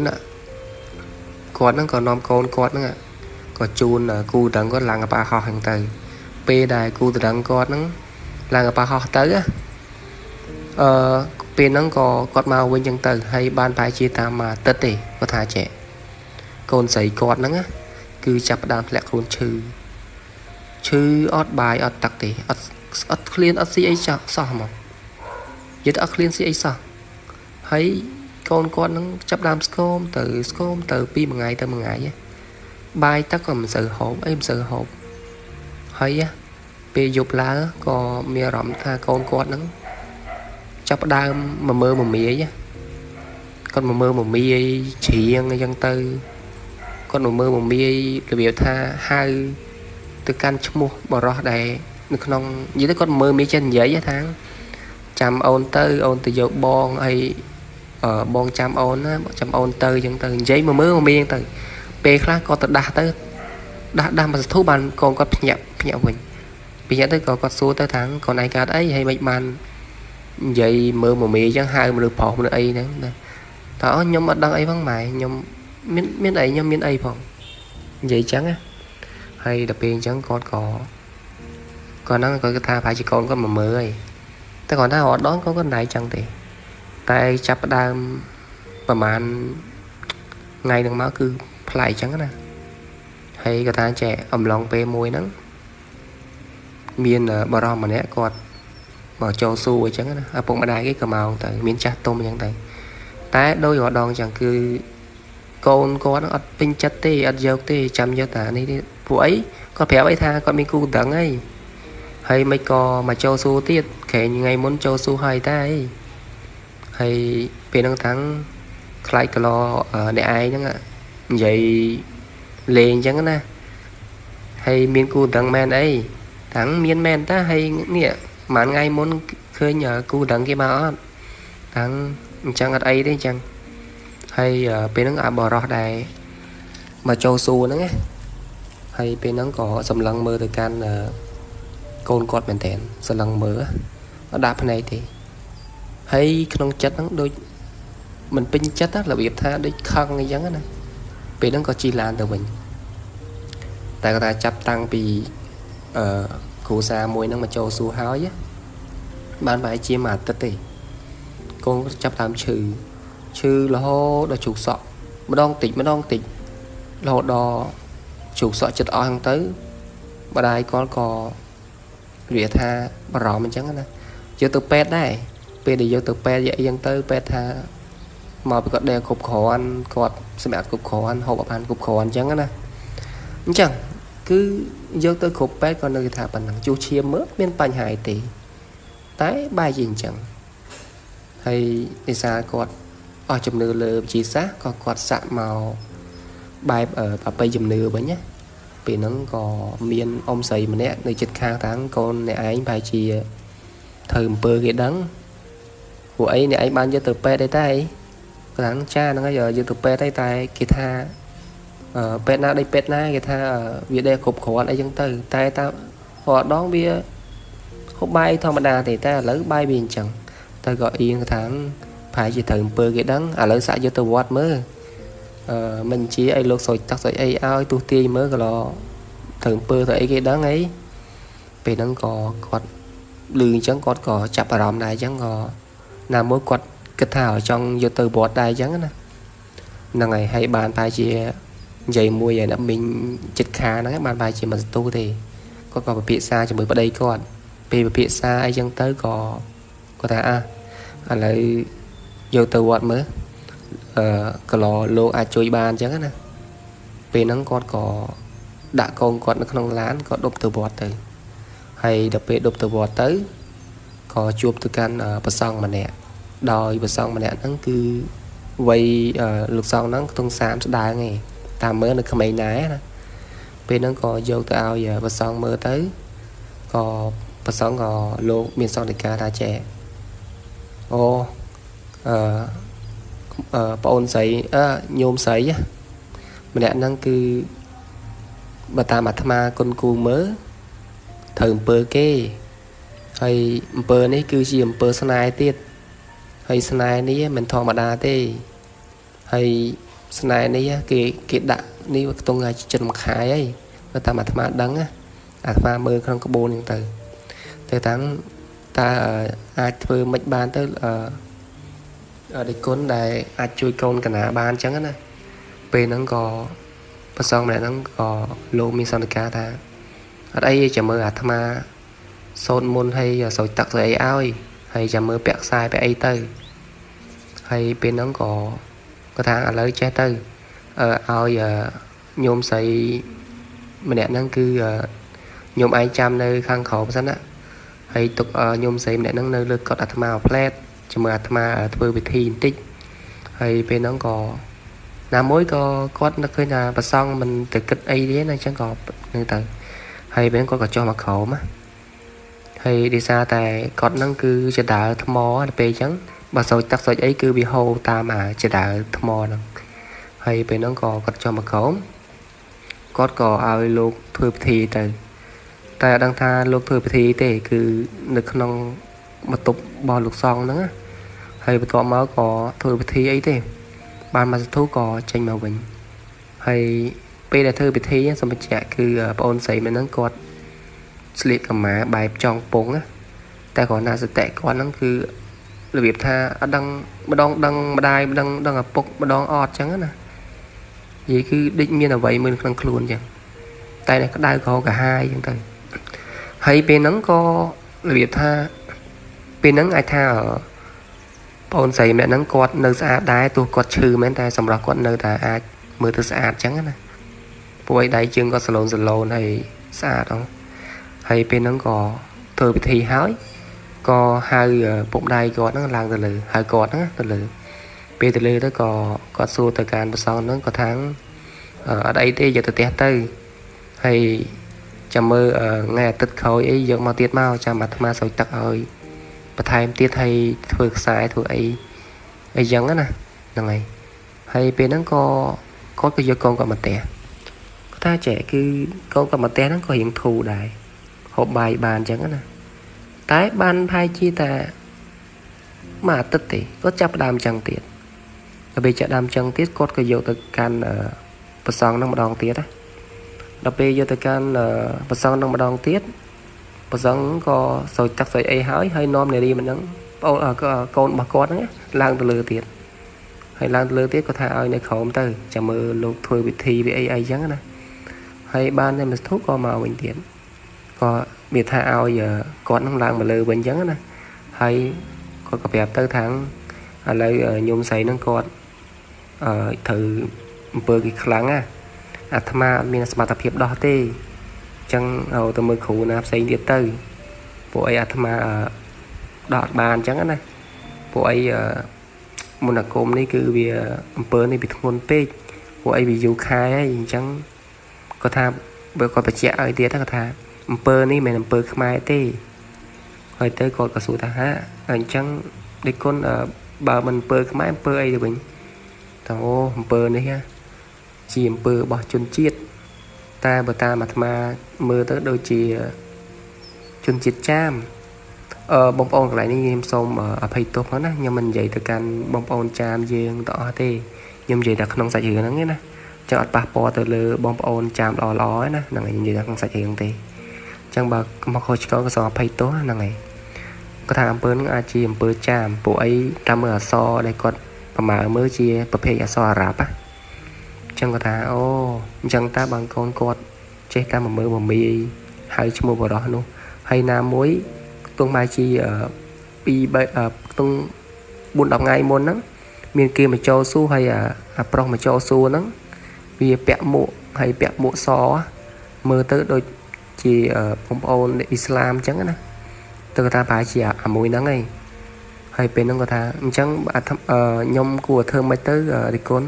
គាត់ហ្នឹងក៏នាំកូនគាត់ហ្នឹងក៏ជូនគូដឹងគាត់ឡើងកប៉ាល់ហោះហ្នឹងទៅពេលដែលគូដឹងគាត់ហ្នឹងឡើងកប៉ាល់ហោះទៅពេលហ្នឹងក៏គាត់មកវិញចឹងទៅហើយបានប្រហែលជាតាមមួយអាទិត្យទេគាត់ថាចេះកូនស្រីគាត់ហ្នឹងគឺចាប់ផ្ដើមធ្លាក់ខ្លួនឈឺអត់បាយអត់ទឹកទេអត់ឃ្លានអត់ស៊ីអីសោះហ្មងនិយាយទៅអត់ឃ្លានស៊ីអីសោះហើយកូនគាត់ហ្នឹងចាប់ដើមស្គមទៅពីមួយថ្ងៃទៅមួយថ្ងៃបាយទឹកក៏មិនសូវហូបអីមិនសូវហូបហើយពេលយប់ឡើងក៏មានអារម្មណ៍ថាកូនគាត់ហ្នឹងចាប់ដើមមកមើលមមាយគាត់មកមើលមមាយច្រៀងអញ្ចឹងទៅគាត់មកមើលមមាយរបៀបថាហៅទៅកាន់ឈ្មោះបរោះដែល នៅក្នុងនិយាយទៅគាត់មើលមានចិត្តនិយាយថាចាំអូនទៅអូនទៅយកបងហើយបងចាំអូនណាចាំអូនទៅអញ្ចឹងទៅនិយាយមកមើលមកមានអញ្ចឹងទៅពេលខ្លះគាត់ទៅដាស់ទៅដាស់មកសធុបានកូនគាត់ភ្ញាក់វិញភ្ញាក់ទៅក៏គាត់សួរទៅថាកូនឯងកើតអីហើយមិនបាននិយាយមើលមកមេអញ្ចឹងហៅមនុស្សប្រុសមនុស្សអីហ្នឹងណាតើខ្ញុំអត់ដឹងអីផងម៉ែខ្ញុំមានអីខ្ញុំមានអីផងនិយាយអញ្ចឹងណាហើយដល់ពេលអញ្ចឹងគាត់ក៏គាត់ហ្នឹងគាត់ថាប្រហែលជាកូនគាត់មកមើលហើយតែគាត់ថារត់ដងកូនគាត់មិនដែរអញ្ចឹងទេតែចាប់ផ្ដើមប្រហែលថ្ងៃហ្នឹងមកគឺប្លែកអញ្ចឹងណាហើយគាត់ថាចេះអំឡុងពេលមួយហ្នឹងមានបរិសម្នាក់គាត់មកចូលសួរអញ្ចឹងណាឪពុកម្ដាយគេក៏មកទៅមានចាស់ទុំអញ្ចឹងទៅតែដោយរដងអញ្ចឹងគឺកូនគាត់អត់ពេញចិត្តទេអត់យកទេចាំយកតានេះទេពួកអីគាត់ប្រាប់អីថាគាត់មានគូដឹងអីហើយមិនក៏មកចូលសួរទៀតក្រែងថ្ងៃមុនចូលសួរហើយតែអីហើយពេលហ្នឹងតាំងខ្លាចកឡអ្នកឯងហ្នឹងនិយាយលេងអញ្ចឹងណាហើយមានគូដឹងមែនអីតាំងមានមែនតាហើយនេះប្រហែលថ្ងៃមុនឃើញគូដឹងគេមកអត់តាំងអញ្ចឹងអត់អីទេអញ្ចឹងហើយពេលហ្នឹងអាបរោះដែរមកចូលសួរហ្នឹងណាហើយពេលហ្នឹងក៏សម្លឹងមើលទៅកាន់កូនគាត់មែនតើសម្លឹងមើលអត់ដាក់ភ្នែកទេហើយក្នុងចិត្តហ្នឹងដូចមិនពេញចិត្តរបៀបថាដូចខឹងអីចឹងណាពេលហ្នឹងក៏ជិះឡានទៅវិញតែគាត់ថាចាប់តាំងពីគ្រូសាមួយហ្នឹងមកចូលសួរហើយបានប្រហែលជាមួយអាទិត្យទេកូនចាប់ដើមឈឺរហូតដល់ជ្រូកសក់ម្ដងតិចរហូតដល់ជ្រូកសក់ចិត្តអស់ហ្នឹងទៅម្ដាយគាត់ក៏និយាយថាបារម្ភអញ្ចឹងណាយកទៅពេទ្យដែរពេលដែលយកទៅពេទ្យអីចឹងទៅពេទ្យថាមកពីគាត់ដេកគ្រប់គ្រាន់គាត់សម្រាប់គ្រប់គ្រាន់ហូបអត់បានគ្រប់គ្រាន់អញ្ចឹងណាអញ្ចឹងគឺយកទៅគ្រប់ពេទ្យក៏នៅថាប៉ុណ្ណឹងជួសឈាមមើលមានបញ្ហាអីទេតែបែរជាអញ្ចឹងហើយដោយសារគាត់អស់ជំនឿលើវិទ្យាសាស្ត្រក៏គាត់សាក់មកបែបប្រពៃជំនឿវិញណាពេលហ្នឹងក៏មានអ៊ំស្រីម្នាក់នៅជិតខាងតាំងកូនអ្នកឯងប្រហែលជាត្រូវអំពើគេដឹងពួកអីអ្នកឯងបានយកទៅពេទ្យអីតែខាងចាហ្នឹងហើយយកទៅពេទ្យអីតែគេថាពេទ្យណាដូចពេទ្យណាគេថាវាដេកគ្រប់គ្រាន់អីចឹងទៅតែតាមរាល់ដងវាហូបបាយធម្មតាទេតែឥឡូវបាយវាអញ្ចឹងទៅក៏អៀងថាប្រហែលជាត្រូវអំពើគេដឹងឥឡូវសាក់យកទៅវត្តមើលមិនជាអីលោកសុយទឹកសុយអីឲ្យទោះទាយមើលក៏ត្រូវអំពើទៅអីគេដឹងអីពេលហ្នឹងក៏គាត់លឺអញ្ចឹងគាត់ក៏ចាប់អារម្មណ៍ដែរអញ្ចឹងក៏ណាមួយគាត់គិតថាចង់យកទៅវត្តដែរអញ្ចឹងណាហ្នឹងហើយហើយបានប្រហែលជានិយាយមួយឲ្យអ្នកមីងចិត្តខាហ្នឹងបានប្រហែលជាមិនសន្ទុះទេគាត់ក៏ពិភាក្សាជាមួយប្តីគាត់ពេលពិភាក្សាអីចឹងទៅក៏គាត់ថាឥឡូវយកទៅវត្តមើលកឡលោកអាចជួយបានអញ្ចឹងណាពេលហ្នឹងគាត់ក៏ដាក់កូនគាត់នៅក្នុងឡានក៏ដប់ទៅវត្តទៅហើយដល់ពេលដប់ទៅវត្តទៅក៏ជួបទៅកាន់ព្រះសង្ឃម្នាក់ដោយព្រះសង្ឃម្នាក់ហ្នឹងគឺវ័យលោកសង្ឃហ្នឹងខ្ទង់30ស្ដើងឯងតាមមើលនៅក្មេងដែរណាពេលហ្នឹងក៏យកទៅឲ្យព្រះសង្ឃមើលទៅក៏ព្រះសង្ឃក៏លោកមានសន្តិការថាចេះអូប្អូនស្រីញោមស្រីម្នាក់ហ្នឹងគឺបើតាមអាត្មាគុណគូមើលត្រូវអំពើគេហើយអំពើនេះគឺជាអំពើស្នេហ៍ទៀតហើយស្នេហ៍នេះមិនធម្មតាទេហើយស្នេហ៍នេះគេដាក់នេះខ្ទង់ឲ្យចិត្តមួយខែហើយបើតាមអាត្មាដឹងណាអាត្មាមើលក្នុងក្បួនហ្នឹងទៅតាំងតើអាចធ្វើមិនបានទៅដេគុណដែលអាចជួយកូនកណាបានអញ្ចឹងណាពេលហ្នឹងក៏ព្រះសង្ឃម្នាក់ហ្នឹងក៏លោកមានសន្និកាថាអត់អីទេចាំមើលអាត្មាសូត្រមុនហើយសូត្រទឹកស្អីឲ្យហើយចាំមើលពាក់ខ្សែពាក់អីទៅហើយពេលហ្នឹងក៏គាត់ថាឥឡូវចេះទៅឲ្យញោមស្រីម្នាក់ហ្នឹងគឺញោមឯងចាំនៅខាងក្រោមសិនណាហើយទុកញោមស្រីម្នាក់ហ្នឹងនៅលើកុដិអាត្មាផ្លែតជាមួយអាត្មាធ្វើពិធីបន្តិចហើយពេលហ្នឹងក៏ណាមួយក៏គាត់នឹកឃើញថាព្រះសង្ឃមិនទៅគិតអីទេណាអញ្ចឹងក៏នឹងទៅហើយពេលគាត់ក៏ចុះមកក្រោមណា ហើយដោយសារតែគាត់ហ្នឹងគឺជាដើរថ្មដល់ពេលអញ្ចឹងបើស្រោចទឹកស្រោចអីគឺវាហូរតាមអាចដើរថ្មហ្នឹងហើយពេលហ្នឹងក៏គាត់ចុះមកក្រោមគាត់ក៏ឲ្យលោកធ្វើពិធីទៅតែអត់ដឹងថាលោកធ្វើពិធីទេគឺនៅក្នុងបន្ទប់របស់លោកសង្ឃហ្នឹងណាហើយបន្ទាប់មកក៏ធ្វើពិធីអីទេបានមកសធូក៏ចេញមកវិញហើយពេលដែលធ្វើពិធីសូមបញ្ជាក់គឺប្អូនស្រីម្នាក់ហ្នឹងគាត់ស្លៀកកម្មាបែបចងពងណាតែគ្រាន់តែសតិគាត់ហ្នឹងគឺរបៀបថាអត់ដឹងម្ដងដឹងម្ដាយម្ដងដឹងឪពុកម្ដងអត់ចឹងណានិយាយគឺដូចមានអ្វីមួយក្នុងខ្លួនចឹងតែក្តៅក្រកាហាយចឹងទៅហើយពេលហ្នឹងក៏របៀបថាពេលហ្នឹងអាចថាប្អូនស្រីម្នាក់ហ្នឹងគាត់នៅស្អាតដែរទោះគាត់ឈឺមែនតែសម្រាប់គាត់នៅតែអាចមើលទៅស្អាតចឹងណាពួកឯដៃជើងគាត់សឡូនសឡូនហើយស្អាតហ្នឹងហើយពេលហ្នឹងក៏ធ្វើពិធីហើយក៏ហៅពុកម្ដាយគាត់ហ្នឹងឡើងទៅលើហៅគាត់ហ្នឹងទៅលើពេលទៅលើទៅក៏គាត់សួរទៅការប្រសងហ្នឹងគាត់ថាអត់អីទេយកទៅផ្ទះទៅហើយចាំមើលថ្ងៃអាទិត្យក្រោយអីយកមកទៀតមកចាំអាត្មាស្រោចទឹកឲ្យបន្ថែមទៀតហើយធ្វើខ្សែធ្វើអីអីចឹងណាហ្នឹងហើយហើយពេលហ្នឹងក៏គាត់ក៏យកកូនគាត់មកផ្ទះគាត់ថាចេះគឺកូនគាត់មកផ្ទះហ្នឹងក៏រៀងធូរដែរហូបបាយបានចឹងណាតែបានប្រហែលជាតែមួយអាទិត្យទេគាត់ចាប់ផ្ដើមចឹងទៀតដល់ពេលចាប់ដើមចឹងទៀតគាត់ក៏យកទៅកាន់ប្រសងហ្នឹងម្ដងទៀតណាដល់ពេលយកទៅកាន់ប្រសងហ្នឹងម្ដងទៀតប្រសងក៏ស្រោចទឹកស្រោចអីហើយហើយនាំនារីម្នាក់ប្អូនកូនរបស់គាត់ហ្នឹងឡើងទៅលើទៀតហើយឡើងទៅលើទៀតគាត់ថាឲ្យនៅក្រោមទៅចាំមើលលោកធ្វើពិធីវាអីអីចឹងណាហើយបានតែមួយធូបក៏មកវិញទៀតក៏មានថាឲ្យគាត់នឹងឡើងមកលើវិញចឹងណាហើយគាត់ក៏ប្រាប់ទៅថាឥឡូវញោមស្រីនឹងគាត់ត្រូវអំពើគេខ្លាំងណាអាត្មាអត់មានសមត្ថភាពដោះទេចឹងឲ្យទៅមើលគ្រូណាផ្សេងទៀតទៅពួកអីអាត្មាដោះអត់បានចឹងណាពួកអីមន្តអាគមនេះគឺវាអំពើនេះវាធ្ងន់ពេកពួកអីវាយូរខែហើយអញ្ចឹងគាត់ថាបើគាត់បញ្ជាក់ឲ្យទៀតគាត់ថាអំពើនេះមិនមែនអំពើខ្មែរទេហើយទៅគាត់ក៏សួរថាហាអញ្ចឹងដេកគុណបើមិនអំពើខ្មែរអំពើអីទៅវិញតើអូអំពើនេះជាអំពើរបស់ជនជាតិតែបើតាមអាត្មាមើលទៅដូចជាជនជាតិចាមបងប្អូនកន្លែងនេះខ្ញុំសូមអភ័យទោសផងណាខ្ញុំមិននិយាយទៅកាន់បងប្អូនចាមយើងទាំងអស់ទេខ្ញុំនិយាយតែក្នុងសាច់រឿងហ្នឹងឯណាចឹងអត់ប៉ះពាល់ទៅលើបងប្អូនចាមល្អល្អឯណាហ្នឹងឯងនិយាយតែក្នុងសាច់រឿងទេចឹងបើមកខុសឆ្គងក៏សូមអភ័យទោសហ្នឹងឯងគាត់ថាអំពើហ្នឹងអាចជាអំពើចាមពួកអីតាមមើលអក្សរដែលគាត់ប្រមាណមើលជាប្រភេទអក្សរអារ៉ាប់ណាចឹងគាត់ថាអូអញ្ចឹងតើបងកូនគាត់ចេះតែមើលមមីហៅឈ្មោះបរោះនោះហើយណាមួយខ្ទង់បែរជា2 3ខ្ទង់4 10ថ្ងៃមុនហ្នឹងមានគេមកចូលសួរហើយអាប្រុសមកចូលសួរហ្នឹងវាពាក់មួកហើយពាក់មួកសមើលទៅដូចជាបងប្អូនអ៊ីស្លាមអញ្ចឹងណាទៅគាត់ថាប្រហែលជាអាមួយហ្នឹងឯងហើយពេលហ្នឹងគាត់ថាអញ្ចឹងខ្ញុំគួរធ្វើម៉េចទៅរិគុណ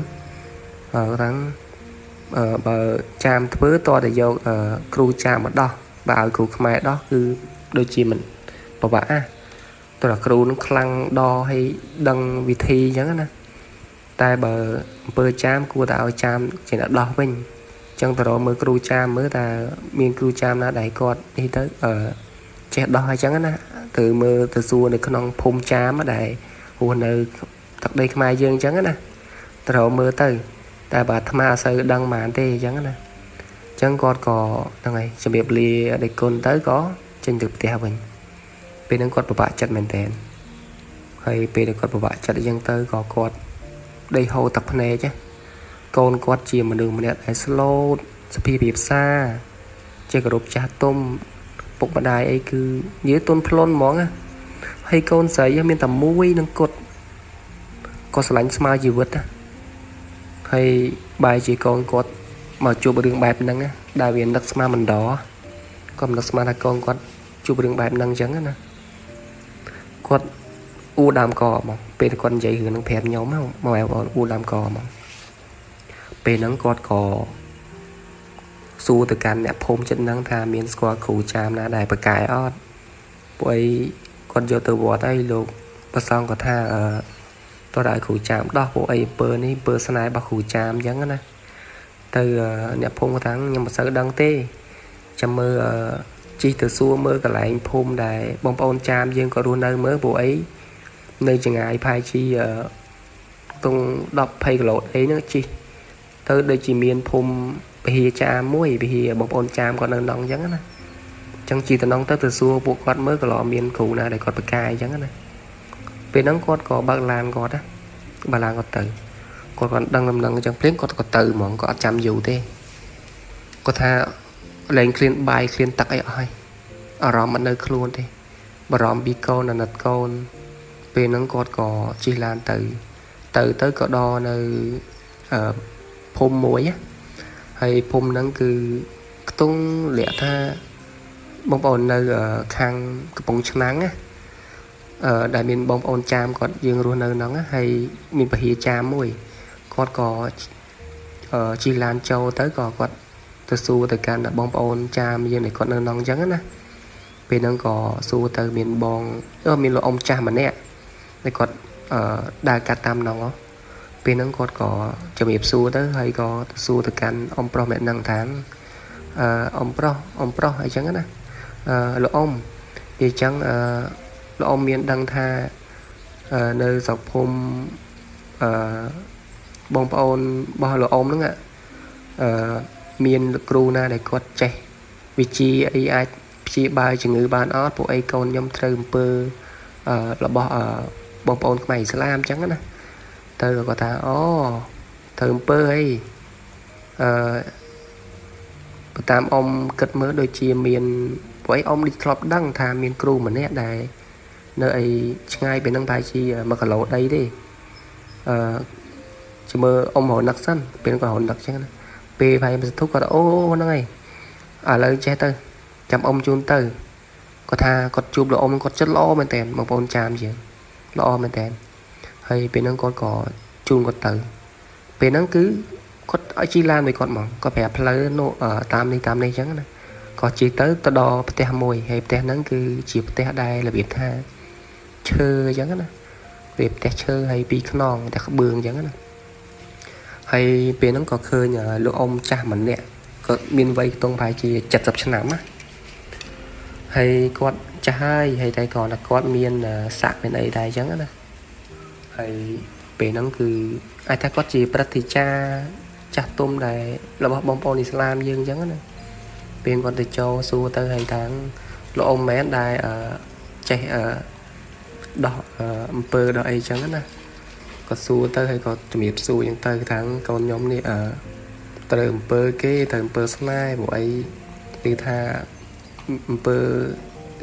គាត់ថាបើចាមធ្វើតតែយកគ្រូចាមមកដោះបើឲ្យគ្រូខ្មែរដោះគឺដូចជាមិនពិបាកណាតើគ្រូនឹងខ្លាំងដល់ហើយដឹងវិធីអញ្ចឹងណាតែបើអំពើចាមគួរតែឲ្យចាមជាអ្នកដោះវិញអញ្ចឹងទៅរកមើលគ្រូចាមមើលតើមានគ្រូចាមណាដែលគាត់នេះទៅចេះដោះអញ្ចឹងណាទៅមើលទៅសួរនៅក្នុងភូមិចាមដែលរស់នៅទឹកដីខ្មែរយើងអញ្ចឹងណាទៅរកមើលទៅតែបើអាត្មាអត់សូវដឹងហ្មងទេអញ្ចឹងណាអញ្ចឹងគាត់ក៏ហ្នឹងហើយជំរាបលាដេកគុណទៅក៏ចេញទៅផ្ទះវិញពេលហ្នឹងគាត់ពិបាកចិត្តមែនតើហើយពេលដែលគាត់ពិបាកចិត្តអញ្ចឹងទៅក៏គាត់ដេកហូរទឹកភ្នែកកូនគាត់ជាមនុស្សម្នាក់ដែលស្លូតសុភាពរាបសារចេះគោរពចាស់ទុំពុកម្ដាយអីគឺនិយាយទន់ភ្លន់ហ្មងណាហើយកូនស្រីមានតែមួយនឹងគាត់ក៏ស្រឡាញ់ស្មើជីវិតណាហើយបែរជាកូនគាត់មកជួបរឿងបែបហ្នឹងណាដែលវានឹកស្មានមិនដល់គាត់មិននឹកស្មានថាកូនគាត់ជួបរឿងបែបហ្នឹងអញ្ចឹងណាគាត់អ៊ូដើមកហ្មងពេលគាត់និយាយរឿងហ្នឹងប្រាប់ខ្ញុំមកបងប្អូនអ៊ូដើមកហ្មងពេលហ្នឹងគាត់ក៏សួរទៅកាន់អ្នកភូមិចិត្តហ្នឹងថាមានស្គាល់គ្រូចាមណាដែលប្រកែអត់ ពួកអីគាត់យកទៅវត្តហើយលោកប្រសងគាត់ថាតោះដល់គ្រូចាមដោះពួកអីអំពើនេះអំពើស្នេហ៍របស់គ្រូចាមអញ្ចឹងណាទៅអ្នកភូមិគាត់ថាខ្ញុំមិនសូវដឹងទេចាំមើលជិះទៅសួរមើលកន្លែងភូមិដែលបងប្អូនចាមយើងក៏រស់នៅមើលពួកអីនៅចងាយផាយជីទង10 20គីឡូអីហ្នឹងជិះទៅដូចជាមានភូមិពហិចាមមួយពហិបងប្អូនចាមគាត់នៅនងអញ្ចឹងណាអញ្ចឹងជីតំណងទៅសួរពួកគាត់មើលក៏ល្អមានគ្រូណាដែលគាត់បកាយអញ្ចឹងណាពេលហ្នឹងគាត់ក៏បើកឡានគាត់ណាបើឡានគាត់ទៅគាត់ដឹងដំណឹងអញ្ចឹងភ្លាមគាត់ក៏ទៅហ្មងគាត់អត់ចាំយូរទេគាត់ថាលែងឃ្លានបាយឃ្លានទឹកអីអស់ហើយអារម្មណ៍មិននៅខ្លួនទេបារម្ភពីកូនអាណិតកូនពេលហ្នឹងគាត់ក៏ជិះឡានទៅទៅក៏ដល់នៅភូមិមួយហើយភូមិហ្នឹងគឺខ្ទង់លាក់ថាបងប្អូននៅខាងកំពង់ឆ្នាំងណាដែលមានបងប្អូនចាមគាត់យើងរស់នៅហ្នឹងហើយមានពហិចាមមួយគាត់ក៏ជិះឡានចូលទៅក៏គាត់ទៅសួរទៅកាន់បងប្អូនចាមយើងដែលគាត់នៅហ្នឹងអញ្ចឹងណាពេលហ្នឹងក៏សួរទៅមានបងមានលោកអ៊ំចាស់ម្នាក់ដែលគាត់ដើរកាត់តាមហ្នឹងពេលហ្នឹងគាត់ក៏ជំរាបសួរទៅហើយក៏ទៅសួរទៅកាន់អ៊ំប្រុសម្នាក់ហ្នឹងថាអ៊ំប្រុសអ៊ំប្រុសអីចឹងណាលោកអ៊ំនិយាយចឹងលោកអ៊ំមានដឹងថានៅស្រុកភូមិបងប្អូនរបស់លោកអ៊ំហ្នឹងមានលោកគ្រូណាដែលគាត់ចេះវិជ្ជាអីអាចព្យាបាលជំងឺបានអត់ពួកអីកូនខ្ញុំត្រូវអំពើរបស់បងប្អូនខ្មែរអ៊ីស្លាមអញ្ចឹងណាទៅគាត់ថាអូត្រូវអំពើអីតាមអ៊ំគិតមើលដូចជាមានពួកអីអ៊ំដូចធ្លាប់ដឹងថាមានគ្រូម្នាក់ដែលនៅអីឆ្ងាយពីនឹងប្រហែលជា1គីឡូដីទេជាមើលអ៊ំរនឹកសិនពេលគាត់រនឹកអញ្ចឹងណាពេលប្រហែលសធុគាត់អូហ្នឹងហើយឥឡូវចេះទៅចាំអ៊ំជូនទៅគាត់ថាគាត់ជួបលោកអ៊ំគាត់ចិត្តល្អមែនតើបងប្អូនចាមជាងល្អមែនតើហើយពេលហ្នឹងគាត់ក៏ជូនគាត់ទៅពេលហ្នឹងគឺគាត់ឲ្យជិះឡានមួយគាត់ហ្មងគាត់ប្រាប់ផ្លូវនោះតាមនេះតាមនេះអញ្ចឹងណាក៏ជិះទៅដល់ផ្ទះមួយហើយផ្ទះហ្នឹងគឺជាផ្ទះដែលរបៀបថាឈើអញ្ចឹងណារបៀបផ្ទះឈើហើយពីរខ្នងផ្ទះក្បឿងអញ្ចឹងណាហើយពេលហ្នឹងក៏ឃើញលោកអ៊ំចាស់ម្នាក់គាត់មានវ័យខ្ទង់ប្រហែលជា70ឆ្នាំណាហើយគាត់ចាស់ហើយហើយតែគ្រាន់តែគាត់មានស័ក្តិមានអីដែរអញ្ចឹងណាហើយពេលហ្នឹងគឺអាចថាគាត់ជាព្រឹទ្ធាចារ្យចាស់ទុំដែលរបស់បងប្អូនអ៊ីស្លាមយើងអញ្ចឹងណាពេលគាត់ទៅចូលសួរទៅហើយថាលោកអ៊ំមែនដែលចេះដោះអំពើដោះអីចឹងណាគាត់សួរទៅហើយគាត់ជំរាបសួរអញ្ចឹងទៅថាកូនខ្ញុំនេះត្រូវអំពើគេត្រូវអំពើស្នេហ៍ព្រោះអីគឺថាអំពើ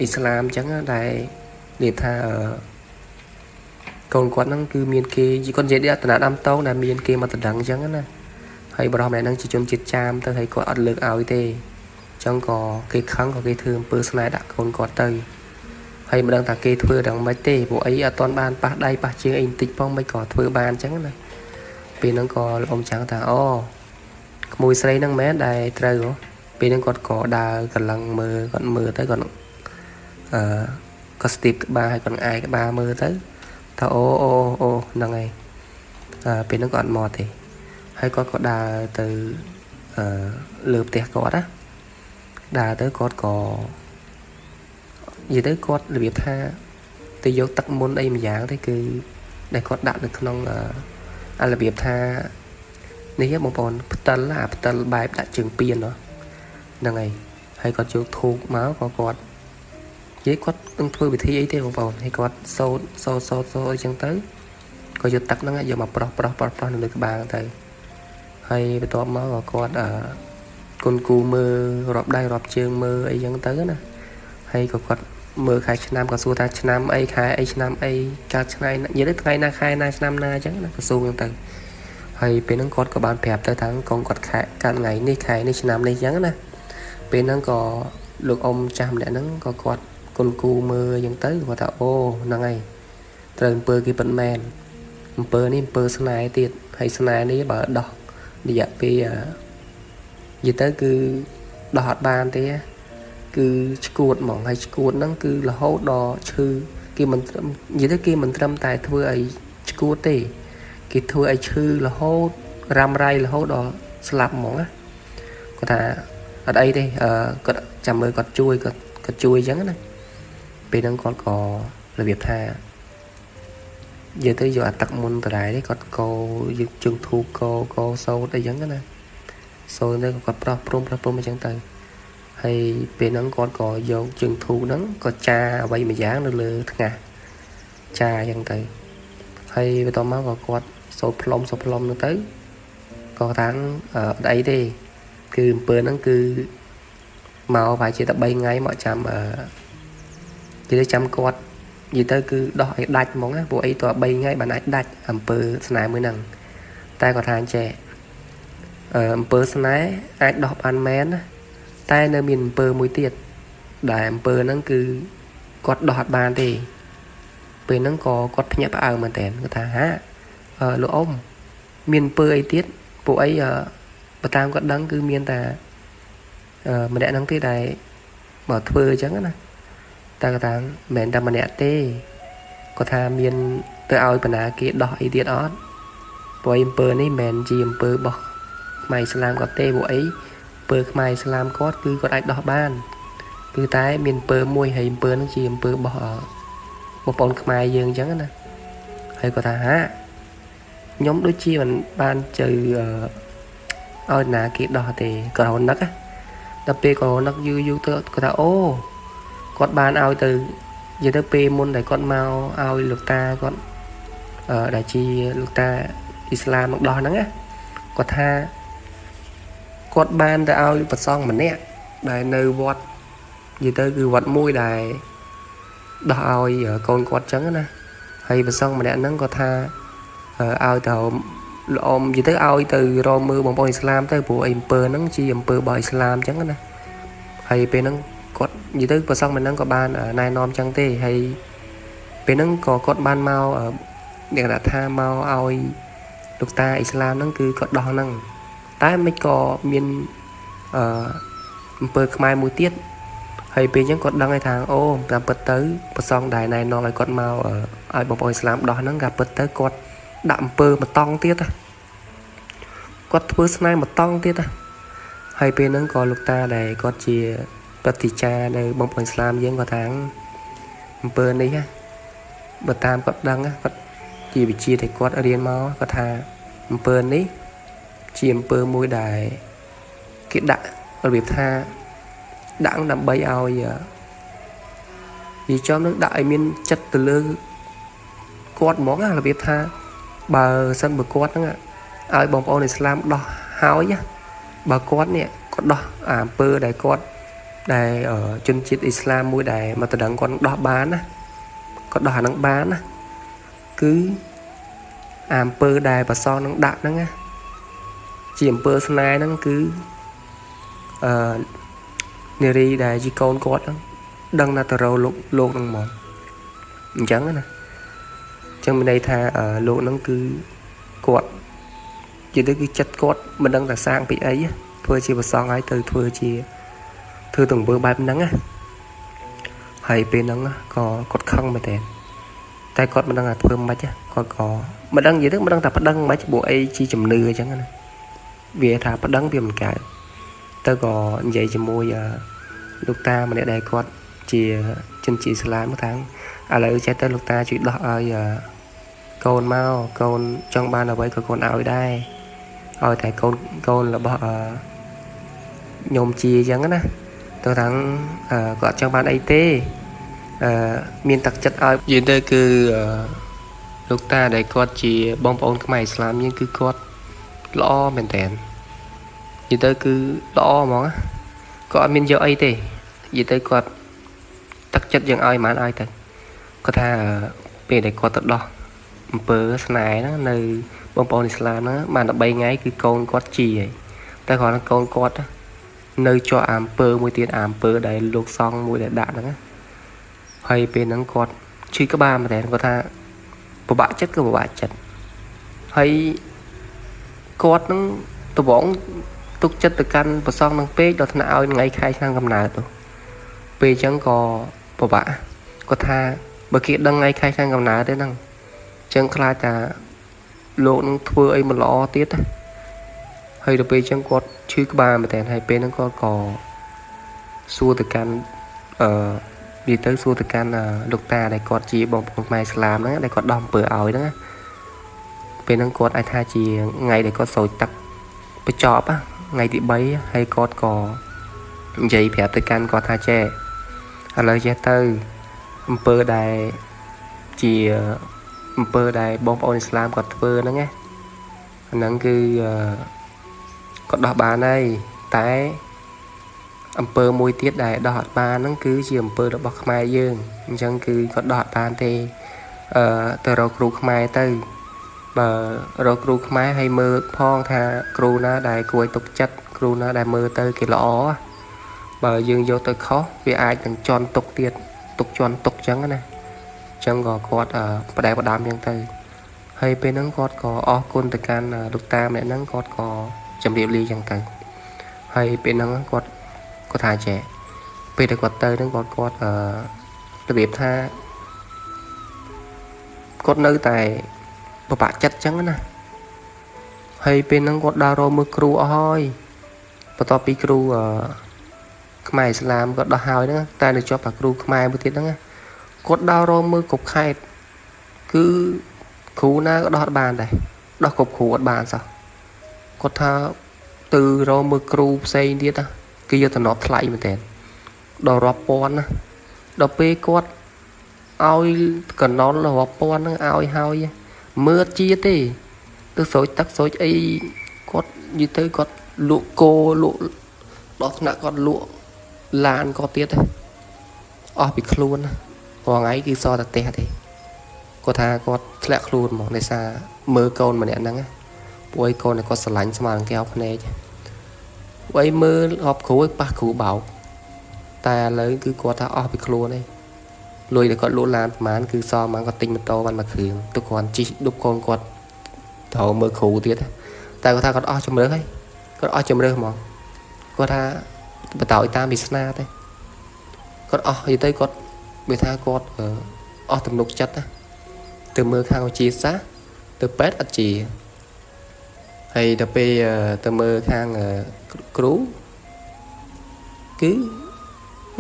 អ៊ីស្លាមអញ្ចឹងដែលនិយាយថាកូនគាត់ហ្នឹងគឺមានគេគាត់និយាយអត្តនាដើមតងដែលមានគេមកតដឹងអញ្ចឹងណាហើយបរិសម្នាក់ហ្នឹងជាជនជាតិចាមទៅហើយគាត់អត់លើកឲ្យទេអញ្ចឹងក៏គេខឹងក៏គេធ្វើអំពើស្នេហ៍ដាក់កូនគាត់ទៅហើយមិនដឹងថាគេធ្វើដល់ម៉េចទេព្រោះអីអត់ទាន់បានប៉ះដៃប៉ះជើងអីបន្តិចផងមិនក៏ធ្វើបានអញ្ចឹងណាពេលហ្នឹងក៏លោកអ៊ំចាំងថាអូក្មួយស្រីហ្នឹងមែនដែលត្រូវពេលហ្នឹងគាត់ក៏ដើរកន្លងមើលគាត់មើលទៅគាត់គាត់ស្ទាបក្បាលហើយគាត់អាយក្បាលមើលទៅថាអូអូអូហ្នឹងហើយពេលហ្នឹងគាត់អត់មកទេហើយគាត់ក៏ដើរទៅលើផ្ទះគាត់ណាដើរទៅគាត់ក៏និយាយទៅគាត់របៀបថាទៅយកទឹកមុនអីម្យ៉ាងទៅគឺដែលគាត់ដាក់នៅក្នុងអារបៀបថានេះបងប្អូនផ្តិលអាផ្តិលបែបដាក់ជើងពៀនហ្នឹងហើយហើយគាត់យកធូបមកក៏គាត់និយាយគាត់នឹងធ្វើវិធីអីទេបងប្អូនហើយគាត់សូត្រសូត្រសូត្រសូត្រអីចឹងទៅក៏យកទឹកហ្នឹងយកមកប្រោះប្រោះប្រោះប្រោះនៅលើក្បាលទៅហើយបន្ទាប់មកក៏គាត់គុណគូមើលរាប់ដៃរាប់ជើងមើលអីចឹងទៅណាហើយក៏គាត់មើលខែឆ្នាំក៏សួរថាឆ្នាំអីខែអីឆ្នាំអីកើតថ្ងៃនិយាយទៅថ្ងៃណាខែណាឆ្នាំណាអញ្ចឹងណាក៏សួរអញ្ចឹងទៅហើយពេលហ្នឹងគាត់ក៏បានប្រាប់ទៅថាកូនគាត់ខែកើតថ្ងៃនេះខែនេះឆ្នាំនេះអញ្ចឹងណាពេលហ្នឹងក៏លោកអ៊ំចាស់ម្នាក់ហ្នឹងក៏គាត់គុណគូមើលអញ្ចឹងទៅគាត់ថាអូហ្នឹងហើយត្រូវអំពើគេពិតមែនអំពើនេះអំពើស្នេហ៍ទៀតហើយស្នេហ៍នេះបើដោះរយៈពេលនិយាយទៅគឺដោះអត់បានទេ គឺឈួតហ្មងហើយឈួតហ្នឹងគឺរហូតដល់ឈឺគេមិនត្រឹមនិយាយទៅគេមិនត្រឹមតែធ្វើឲ្យឈួតទេគេធ្វើឲ្យឈឺរហូតរ៉ាំរ៉ៃរហូតដល់ស្លាប់ហ្មងណាគាត់ថាអត់អីទេគាត់ចាំមើលគាត់ជួយគាត់ជួយអញ្ចឹងណាពេលហ្នឹងគាត់ក៏របៀបថានិយាយទៅយកអាទឹកមុនដដែលនេះគាត់កោយកជើងធូបកោសោតអីចឹងណាសូត្រទៅគាត់ប្រោះព្រំអញ្ចឹងទៅហើយពេលហ្នឹងគាត់ក៏យកជើងធូបហ្នឹងក៏ចាអ្វីមួយយ៉ាងនៅលើថ្ងាសចាអញ្ចឹងទៅហើយបន្ទាប់មកក៏គាត់សូត្រផ្លុំនោះទៅក៏ថាអត់អីទេគឺអំពើហ្នឹងគឺមកប្រហែលជាតែ3ថ្ងៃមកចាំនិយាយចាំគាត់និយាយទៅគឺដោះឲ្យដាច់ហ្មងណាព្រោះអីតើ3ថ្ងៃបានអាចដាច់អំពើស្នេហ៍មួយហ្នឹងតែគាត់ថាចេះអំពើស្នេហ៍អាចដោះបានមែនណាតែនៅមានអំពើមួយទៀតដែលអំពើហ្នឹងគឺគាត់ដោះអត់បានទេពេលហ្នឹងក៏គាត់ភ្ញាក់ផ្អើលមែនតើគាត់ថាហាលោកអ៊ំមានអំពើអីទៀតពួកអីបើតាមគាត់ដឹងគឺមានតែម្នាក់ហ្នឹងទេដែលមកធ្វើអញ្ចឹងណាតែគាត់ថាមិនមែនតែម្នាក់ទេគាត់ថាមានទៅឲ្យបណ្ណាគេដោះអីទៀតអត់ព្រោះអំពើនេះមិនមែនជាអំពើរបស់ខ្មែរអ៊ីស្លាមគាត់ទេព្រោះអីអំពើខ្មែរអ៊ីស្លាមគាត់គឺគាត់អាចដោះបានគឺតែមានអំពើមួយហើយអំពើហ្នឹងជាអំពើរបស់បងប្អូនខ្មែរយើងអញ្ចឹងណាហើយគាត់ថាហាខ្ញុំដូចជាមិនបានជើឲ្យណាគេដោះទេគាត់រនឹកដល់ពេលគាត់រនឹកយូរយូរទៅគាត់ថាអូគាត់បានឲ្យទៅនិយាយទៅពេលមុនដែលគាត់មកឲ្យលោកតាគាត់ដែលជាលោកតាអ៊ីស្លាមមកដោះហ្នឹងណាគាត់ថាគាត់បានទៅឲ្យព្រះសង្ឃម្នាក់ដែលនៅវត្តនិយាយទៅគឺវត្តមួយដែលដោះឲ្យកូនគាត់ចឹងណាហើយព្រះសង្ឃម្នាក់ហ្នឹងគាត់ថាឲ្យទៅល្អមនិយាយទៅឲ្យទៅរកមើលបងប្អូនអ៊ីស្លាមទៅព្រោះអីអំពើហ្នឹងជាអំពើរបស់អ៊ីស្លាមចឹងណាហើយពេលហ្នឹងគាត់និយាយទៅព្រះសង្ឃម្នាក់ហ្នឹងក៏បានណែនាំចឹងទេហើយពេលហ្នឹងក៏គាត់បានមកអ្នកណាថាមកឲ្យលោកតាអ៊ីស្លាមហ្នឹងគឺគាត់ដោះហ្នឹងតែមិនក៏មានអំពើខ្មែរមួយទៀតហើយពេលអញ្ចឹងគាត់ដឹងហើយថាអូតាមពិតទៅព្រះសង្ឃដែលណែនាំឲ្យគាត់មកឲ្យបងប្អូនអ៊ីស្លាមដោះហ្នឹងក៏ពិតទៅគាត់ដាក់អំពើមួយតង់ទៀតណាគាត់ធ្វើស្នេហ៍មួយតង់ទៀតណាហើយពេលហ្នឹងក៏លោកតាដែលគាត់ជាប្រតិចានៅបងប្អូនអ៊ីស្លាមយើងគាត់ថាអំពើនេះណាបើតាមគាត់ដឹងគាត់ជាវិជាដែលគាត់រៀនមកគាត់ថាអំពើនេះជាអំពើមួយដែលគេដាក់របៀបថាដាក់ដើម្បីឲ្យនិយាយចំនឹងដាក់ឲ្យមានចិត្តទៅលើគាត់ហ្មងណារបៀបថាបើសិនបើគាត់ហ្នឹងឲ្យបងប្អូនអ៊ីស្លាមដោះហើយបើគាត់នេះគាត់ដោះអាអំពើដែលគាត់ដែលជនជាតិអ៊ីស្លាមមួយដែលមកតដឹងគាត់ដោះបានណាគាត់ដោះអាហ្នឹងបានណាគឺអាអំពើដែលប្រសងនឹងដាក់ហ្នឹងណាជាអំពើស្នេហ៍ហ្នឹងគឺនារីដែលជាកូនគាត់ហ្នឹងដឹងថាទៅរកលោកហ្នឹងហ្មងអញ្ចឹងណាអញ្ចឹងមានន័យថាលោកហ្នឹងគឺគាត់និយាយទៅគឺចិត្តគាត់មិនដឹងថាសាងពីអីធ្វើជាប្រសងហើយទៅធ្វើជាធ្វើទង្វើបែបហ្នឹងណាហើយពេលហ្នឹងក៏គាត់ខឹងមែនតើតែគាត់មិនដឹងថាធ្វើម៉េចគាត់ក៏មិនដឹងនិយាយទៅមិនដឹងថាប្តឹងម៉េចព្រោះអីជាជំនឿអញ្ចឹងណាវាថាប្តឹងវាមិនកើតទៅក៏និយាយជាមួយលោកតាម្នាក់ដែលគាត់ជាជនជាតិអ៊ីស្លាមថាឥឡូវចេះទៅលោកតាជួយដោះឲ្យកូនមកកូនចង់បានអ្វីក៏កូនឲ្យដែរឲ្យតែកូនរបស់ញោមជាអញ្ចឹងណាទៅថាគាត់ចង់បានអីទេមានទឹកចិត្តឲ្យនិយាយទៅគឺលោកតាដែលគាត់ជាបងប្អូនខ្មែរអ៊ីស្លាមយើងគឺគាត់ល្អមែនតើនិយាយទៅគឺល្អហ្មងគាត់អត់មានយកអីទេនិយាយទៅគាត់ទឹកចិត្តយើងឲ្យមិនឲ្យទៅគាត់ថាពេលដែលគាត់ទៅដោះអំពើស្នេហ៍ហ្នឹងនៅបងប្អូនអ៊ីស្លាមហ្នឹងបាន13ថ្ងៃគឺកូនគាត់ជាហើយតែគ្រាន់តែកូនគាត់នៅជាប់អាអំពើមួយទៀតអាអំពើដែលលោកសង្ឃមួយដែលដាក់ហ្នឹងណាហើយពេលហ្នឹងគាត់ឈឺក្បាលមែនតើគាត់ថាពិបាកចិត្តគឺពិបាកចិត្តហើយគាត់ហ្នឹងដបងទុកចិត្តទៅកាន់ប្រសងនឹងពេកដល់ថ្នាក់ឲ្យថ្ងៃខែឆ្នាំកំណើតទៅ ពេលអញ្ចឹងក៏ពិបាកគាត់ថាបើគេដឹងថ្ងៃខែខាងកំណើតទេហ្នឹងអញ្ចឹងខ្លាចថាលោកនឹងធ្វើអីមិនល្អទៀតណាហើយដល់ពេលអញ្ចឹងគាត់ឈឺក្បាលមែនតើហើយពេលហ្នឹងគាត់ក៏សួរទៅកាន់និយាយទៅសួរទៅកាន់លោកតាដែលគាត់ជាបងប្អូនខ្មែរឥស្លាមហ្នឹងដែលគាត់ដោះអំពើឲ្យហ្នឹងពេលហ្នឹងគាត់អាចថាជាថ្ងៃដែលគាត់ស្រោចទឹកបញ្ចប់ថ្ងៃទី3ហើយគាត់ក៏និយាយប្រាប់ទៅកាន់គាត់ថាចេះឥឡូវចេះទៅអំពើដែលជាអំពើដែលបងប្អូនឥស្លាមគាត់ធ្វើហ្នឹងណាអាហ្នឹងគឺគាត់ដោះបានហើយតែអំពើមួយទៀតដែលដោះអត់បានហ្នឹងគឺជាអំពើរបស់ខ្មែរយើងអញ្ចឹងគឺគាត់ដោះអត់បានទេទៅរកគ្រូខ្មែរទៅបើរកគ្រូខ្មែរឲ្យមើលផងថាគ្រូណាដែលគួរឲ្យទុកចិត្តគ្រូណាដែលមើលទៅគេល្អបើយើងយកទៅខុសវាអាចនឹងជន់ទុកទៀតទុកជន់ទុកអញ្ចឹងណាអញ្ចឹងក៏គាត់បដែបដាំអញ្ចឹងទៅហើយពេលហ្នឹងគាត់ក៏អរគុណទៅកាន់លោកតាម្នាក់ហ្នឹងគាត់ក៏ជម្រាបលាអញ្ចឹងទៅហើយពេលហ្នឹងគាត់ថាចេះពេលដែលគាត់ទៅហ្នឹងគាត់របៀបថាគាត់នៅតែពិបាកចិត្តអញ្ចឹងណាហើយពេលហ្នឹងគាត់ដើររកមើលគ្រូអស់ហើយបន្ទាប់ពីគ្រូខ្មែរឥស្លាមគាត់ដោះហើយហ្នឹងតែនៅជាប់អាគ្រូខ្មែរមួយទៀតហ្នឹងគាត់ដើររកមើលគ្រប់ខេត្តគឺគ្រូណាក៏ដោះអត់បានដែរដោះគ្រប់គ្រូអត់បានសោះគាត់ថាទៅរកមើលគ្រូផ្សេងទៀតណាគេយកតំណប់ថ្លៃមែនតើដល់រាប់ពាន់ណាដល់ពេលគាត់ឲ្យកណុលរាប់ពាន់ហ្នឹងឲ្យហើយមើលជាទេទៅស្រោចទឹកស្រោចអីគាត់និយាយទៅគាត់លក់គោលក់ដល់ថ្នាក់គាត់លក់ឡានគាត់ទៀតអស់ពីខ្លួនណារាល់ថ្ងៃគឺសតែផ្ទះទេគាត់ថាគាត់ធ្លាក់ខ្លួនហ្មងដោយសារមើលកូនម្នាក់ហ្នឹងពួកឯកូនគាត់ស្រឡាញ់ស្មើនឹងកែវភ្នែកពួកឯមើលរាប់គ្រូឲ្យប៉ះគ្រូបោកតែឥឡូវគឺគាត់ថាអស់ពីខ្លួនឯងលុយដែលគាត់លក់ឡានប្រហែលគឺសល់មកគាត់ទិញម៉ូតូបានមួយគ្រឿងទុកគាត់ជិះដប់កូនគាត់ត្រូវមើលគ្រូទៀតតែគាត់ថាគាត់អស់ជំរឿហើយគាត់អស់ជំរឿហ្មងគាត់ថាបតោយតាមវាសនាទេគាត់អស់និយាយទៅគាត់វាថាគាត់អស់ទំនុកចិត្តណាទៅមើលខាងវិទ្យាសាស្ត្រទៅពេទ្យអត់ជាហើយដល់ពេលទៅមើលខាងគ្រូគឺ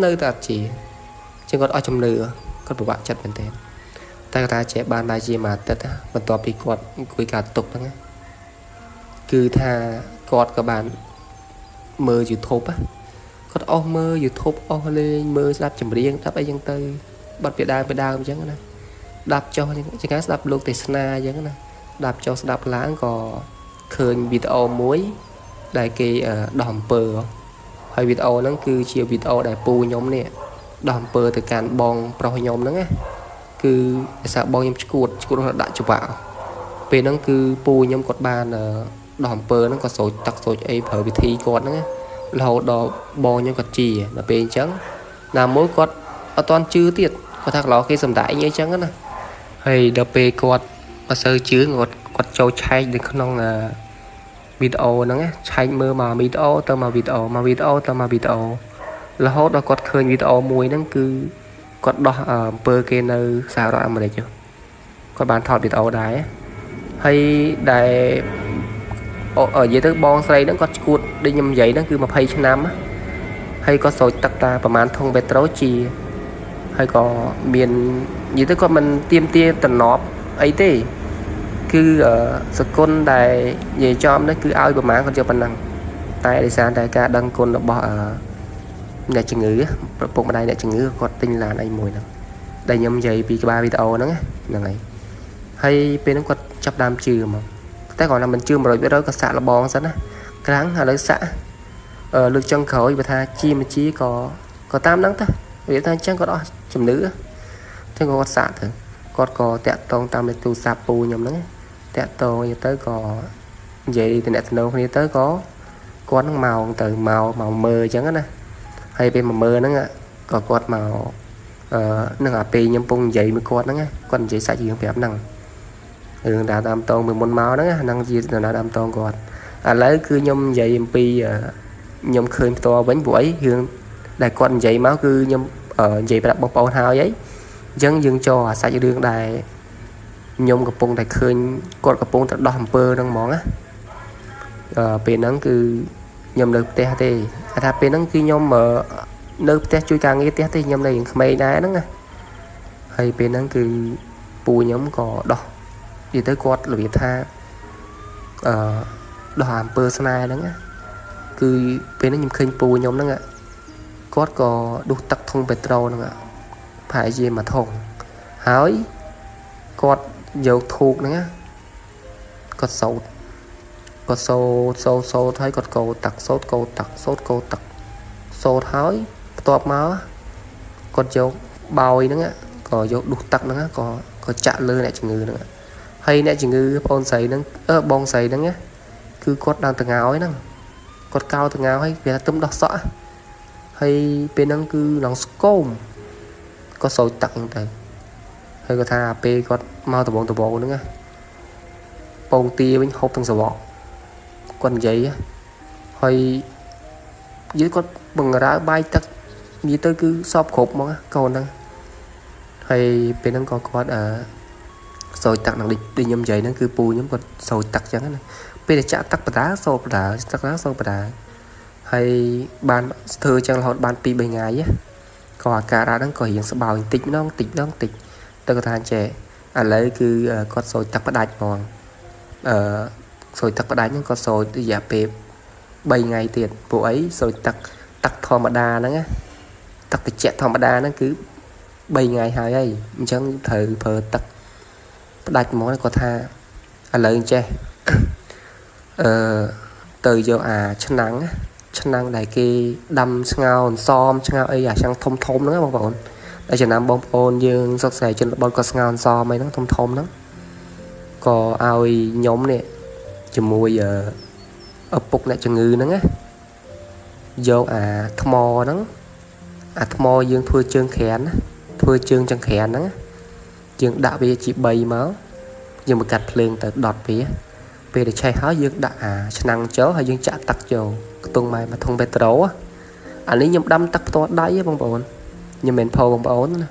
នៅតែអត់ជាជាងគាត់អស់ជំនឿគាត់ពិបាកចិត្តមែនទែនតែគាត់ថាចេះបានបាយជាមួយអាទិត្យបន្ទាប់ពីគាត់អង្គុយការទុកហ្នឹងគឺថាគាត់ក៏បានមើល YouTube គាត់អស់មើល YouTube អស់លេងមើលស្ដាប់ចម្រៀងស្ដាប់អីចឹងទៅបាត់ពីដើមអញ្ចឹងណាស្ដាប់ចុះជាការស្ដាប់លោកទេសនាអញ្ចឹងណាស្ដាប់ចុះស្ដាប់ឡើងក៏ឃើញវីដេអូមួយដែលគេដោះអំពើហើយវីដេអូហ្នឹងគឺជាវីដេអូដែលពូខ្ញុំនេះដោះអំពើទៅកាន់បងប្រុសខ្ញុំហ្នឹងណាគឺដោយសារបងខ្ញុំឈួតដាក់ច្បាក់ពេលហ្នឹងគឺពូខ្ញុំគាត់បានដោះអំពើហ្នឹងគាត់ស្រោចទឹកស្រោចអីប្រើវិធីគាត់ហ្នឹងរហូតដល់បងខ្ញុំគាត់ជាដល់ពេលអញ្ចឹងណាមួយគាត់អត់ទាន់ជឿទៀតគាត់ថាកន្លោគេសំដែងអីចឹងណាហើយដល់ពេលគាត់អត់សូវជឿគាត់ចូលឆែកនៅក្នុងវីដេអូហ្នឹងឆែកមើលមកវីដេអូទៅមកវីដេអូមកវីដេអូទៅមកវីដេអូរហូតដល់គាត់ឃើញវីដេអូមួយហ្នឹងគឺគាត់ដោះអំពើគេនៅសហរដ្ឋអាមេរិកគាត់បានថតវីដេអូដែរហើយដែលនិយាយទៅបងស្រីហ្នឹងគាត់ឈួតដូចខ្ញុំនិយាយហ្នឹងគឺ20ឆ្នាំហើយគាត់ស្រោចទឹកតាប្រហែលធុងបេត្រូជាហើយក៏មាននិយាយទៅគាត់មិនទៀមទាតំណប់អីទេគឺសគុណដែលនិយាយចំនេះគឺឲ្យប្រហែលគាត់យកប៉ុណ្ណឹងតែដោយសារតែការដឹងគុណរបស់អ្នកជំងឺប្រពុកម្ដាយអ្នកជំងឺគាត់ទិញឡានអីមួយហ្នឹងដែលខ្ញុំនិយាយពីក្បាលវីដេអូហ្នឹងហ្នឹងហើយហើយពេលហ្នឹងគាត់ចាប់ដើមជឿហ្មងតែគាត់ថាមិនជឿ100%ក៏សាក់លបងសិនណាក្រាំងឥឡូវសាក់លើកចុងក្រោយបើថាជាមជាក៏តាមហ្នឹងទៅវាថាអញ្ចឹងគាត់អស់ជំនឿអញ្ចឹងគាត់សាក់ទៅគាត់ក៏តាក់តងតាមលេខទូរស័ព្ទពូខ្ញុំហ្នឹងតាក់តងទៅក៏និយាយតំណតំណងគ្នាទៅក៏គាត់ហ្នឹងមកទៅមកមើលអញ្ចឹងណាហើយពេលមកមើលហ្នឹងក៏គាត់មកនឹងអាពេលខ្ញុំពងនិយាយមួយគាត់ហ្នឹងគាត់និយាយសាច់រឿងប្រាប់ហ្នឹងរឿងដើមតាមតងពីមុនមកហ្នឹងហ្នឹងជាដើមតងគាត់ឥឡូវគឺខ្ញុំនិយាយអំពីខ្ញុំឃើញផ្ទាល់វិញព្រោះអីរឿង ដែលគាត់និយាយមកគឺខ្ញុំនិយាយប្រាប់បងប្អូនហើយអីអញ្ចឹងយើងចូលអាសាច់រឿងដែលខ្ញុំកំពុងតែឃើញគាត់កំពុងតែដោះអំពើហ្នឹងហ្មងណាពេលហ្នឹងគឺខ្ញុំនៅផ្ទះទេគេថាពេលហ្នឹងគឺខ្ញុំនៅផ្ទះជួយការងារផ្ទះទេខ្ញុំនៅរៀងក្មេងដែរហ្នឹងណាហើយពេលហ្នឹងគឺពូខ្ញុំក៏ដោះនិយាយទៅគាត់របៀបថាដោះអំពើស្នេហ៍ហ្នឹងណាគឺពេលហ្នឹងខ្ញុំឃើញពូខ្ញុំហ្នឹងគាត់ក៏ដុសទឹកធុងពេត្រូហ្នឹងប្រហែលជាមួយធុងហើយគាត់យកធូបហ្នឹងគាត់សោតគាត់សោតសោតសោតហើយគាត់កោទឹកសោតកោទឹកសោតកោទឹកសោតហើយបន្ទាប់មកគាត់យកបោយហ្នឹងក៏យកដុសទឹកហ្នឹងក៏ចាក់លើអ្នកជំងឺហ្នឹងហើយអ្នកជំងឺបងស្រីហ្នឹងបងស្រីហ្នឹងគឺគាត់ដើមតងោយហ្នឹងគាត់កោតងោហើយវាថាទឹមដោះសក់ហើយពេលហ្នឹងគឺឡងស្គមក៏សោចទឹកហ្នឹងទៅហើយគាត់ថាពេលគាត់មកដបងដបងហ្នឹងពងទាវិញហូបទាំងសវកគាត់និយាយហើយយីគាត់បង្រើបាយទឹកនិយាយទៅគឺសពគ្រប់ហ្មងកូនហ្នឹងហើយពេលហ្នឹងក៏គាត់សោចទឹកហ្នឹងដូចខ្ញុំនិយាយហ្នឹងគឺពូខ្ញុំគាត់សោចទឹកចឹងណាពេលដែលចាក់ទឹកបដាសោបដាទឹកណាសោបដាហើយបានធ្វើចឹងរហូតបាន2 3ថ្ងៃក៏អាការៈហ្នឹងក៏រៀងស្បោយបន្តិចម្ដងតិចម្ដងតិចទៅគាត់ថាចេះឥឡូវគឺគាត់សោចទឹកផ្ដាច់ហ្មងសោចទឹកផ្ដាច់ហ្នឹងគាត់សោចរយៈពេល3ថ្ងៃទៀតពួកអីសោចទឹកទឹកធម្មតាហ្នឹងណាទឹកត្រជាក់ធម្មតាហ្នឹងគឺ3ថ្ងៃហើយហើយអញ្ចឹងត្រូវប្រើទឹកផ្ដាច់ហ្មងគាត់ថាឥឡូវចេះទៅយកអាឆ្នាំងឆ្នាំងដែលគេដាំស្ងោរអន្សមឆ្ងោអីអាឆ្នាំងធំធំហ្នឹងបងប្អូនតែចំណាំបងប្អូនយើងសុកស្រែជនបទក៏ស្ងោរអន្សមអីហ្នឹងធំធំហ្នឹងក៏ឲ្យខ្ញុំនេះជាមួយឪពុកអ្នកជំងឺហ្នឹងណាយកអាថ្មហ្នឹងអាថ្មយើងធ្វើជើងក្រានណាធ្វើជើងចង្ក្រានហ្នឹងយើងដាក់វាជា3មកយើងបង្កាត់ភ្លើងទៅដុតវាពេលដែលឆេះហើយយើងដាក់អាឆ្នាំងចូលហើយយើងចាក់ទឹកចូលខ្ទង់ម៉ែមួយធុងពេត្រូអានេះខ្ញុំដាំទឹកផ្ទាល់ដៃបងប្អូនខ្ញុំមិនផោបងប្អូនណា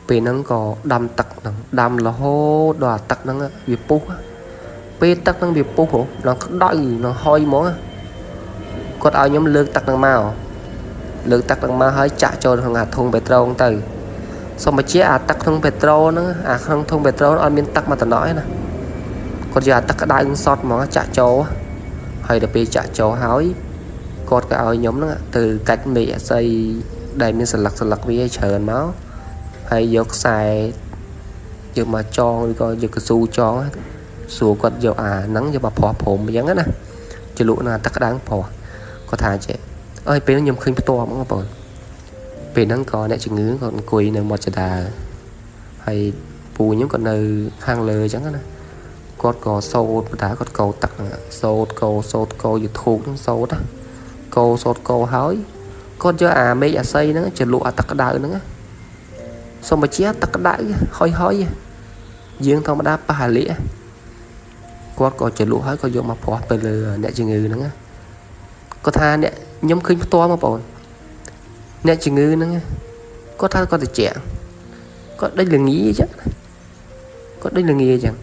ពេលហ្នឹងក៏ដាំទឹកហ្នឹងដាំរហូតដល់អាទឹកហ្នឹងវាពុះពេលទឹកហ្នឹងវាពុះឡើងក្តៅឡើងហុយហ្មងគាត់ឲ្យខ្ញុំលើកទឹកហ្នឹងមកលើកទឹកហ្នឹងមកហើយចាក់ចូលក្នុងអាធុងពេត្រូទៅសូមបញ្ជាក់អាទឹកក្នុងពេត្រូហ្នឹងអាក្នុងធុងពេត្រូអត់មានទឹកមកតំណក់ទេណាគាត់យកអាទឹកក្តៅសតហ្មងចាក់ចូលហើយដល់ពេលចាក់ចូលហើយគាត់ក៏ឲ្យខ្ញុំហ្នឹងទៅកាច់មេឃអស័យដែលមានសន្លឹកសន្លឹកវាឲ្យច្រើនមកហើយយកខ្សែយកមកចងឬក៏យកកស៊ូចងសួរគាត់យកអាហ្នឹងយកមកប្រោះព្រំអញ្ចឹងណាជ្រលក់នឹងអាទឹកក្តៅប្រោះគាត់ថាចេះអើយពេលហ្នឹងខ្ញុំឃើញផ្ទាល់ហ្មងបងប្អូនពេលហ្នឹងក៏អ្នកជំងឺគាត់អង្គុយនៅមាត់ចដាហើយពូខ្ញុំក៏នៅខាងលើអញ្ចឹងណាគាត់ក៏សូត្របដាគាត់កោទឹកហ្នឹងសូត្រកោសូត្រកោ YouTube ហ្នឹងសូត្រណាកោសូត្រកោហើយគាត់យកអាមេឃអាស័យហ្នឹងជ្រលក់អាទឹកក្តៅហ្នឹងសូមបញ្ជាក់ទឹកក្តៅហុយហុយយើងធម្មតាប៉ះអាលៀកគាត់ក៏ជ្រលក់ហើយក៏យកមកប្រោះទៅលើអ្នកជំងឺហ្នឹងគាត់ថាអ្នកខ្ញុំឃើញផ្ទាល់មកបងអ្នកជំងឺហ្នឹងគាត់ថាគាត់ត្រជាក់គាត់ដេញល្ងាអញ្ចឹងគាត់ដេញល្ងាអញ្ចឹង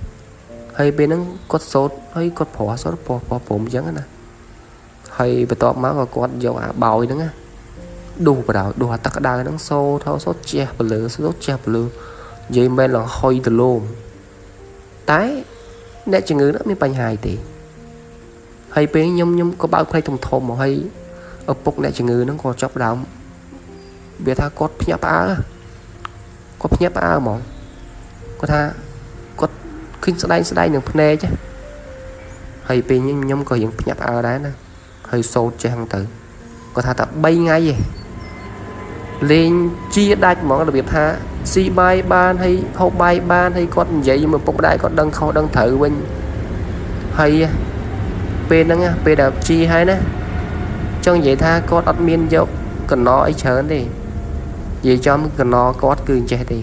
ហើយពេលហ្នឹងគាត់សូត្រហើយគាត់ប្រោះសូត្រប្រោះប្រោះព្រមអញ្ចឹងណាហើយបន្ទាប់មកក៏គាត់យកអាបោយហ្នឹងណាដុសបដៅដុសអាទឹកក្តៅហ្នឹងសូត្រសូត្រជះពលឺសូត្រជះពលឺនិយាយមែនឡើងហុយទលោមតែអ្នកជំងឺហ្នឹងមានបញ្ហាអីទេហើយពេលខ្ញុំក៏បើកភ្នែកធំធំមកហើយឪពុកអ្នកជំងឺហ្នឹងក៏ចាប់ដើមវាថាគាត់ភ្ញាក់ផ្អើលគាត់ភ្ញាក់ផ្អើលហ្មងគាត់ថាគាត់ឃើញស្ដែងស្ដែងនឹងភ្នែកហើយពេលខ្ញុំក៏រៀងភ្ញាក់ផ្អើលដែរណាហើយសូត្រចេះហ្នឹងទៅគាត់ថាតែ3ថ្ងៃឯងលេងជាដាច់ហ្មងរបៀបថាស៊ីបាយបានហើយហូបបាយបានហើយគាត់និយាយជាមួយពុកម្ដាយគាត់ដឹងខុសដឹងត្រូវវិញហើយពេលហ្នឹងពេលដែលជាហើយណាចង់និយាយថាគាត់អត់មានយកកណោអីច្រើនទេនិយាយចំកណោគាត់គឺអញ្ចេះទេ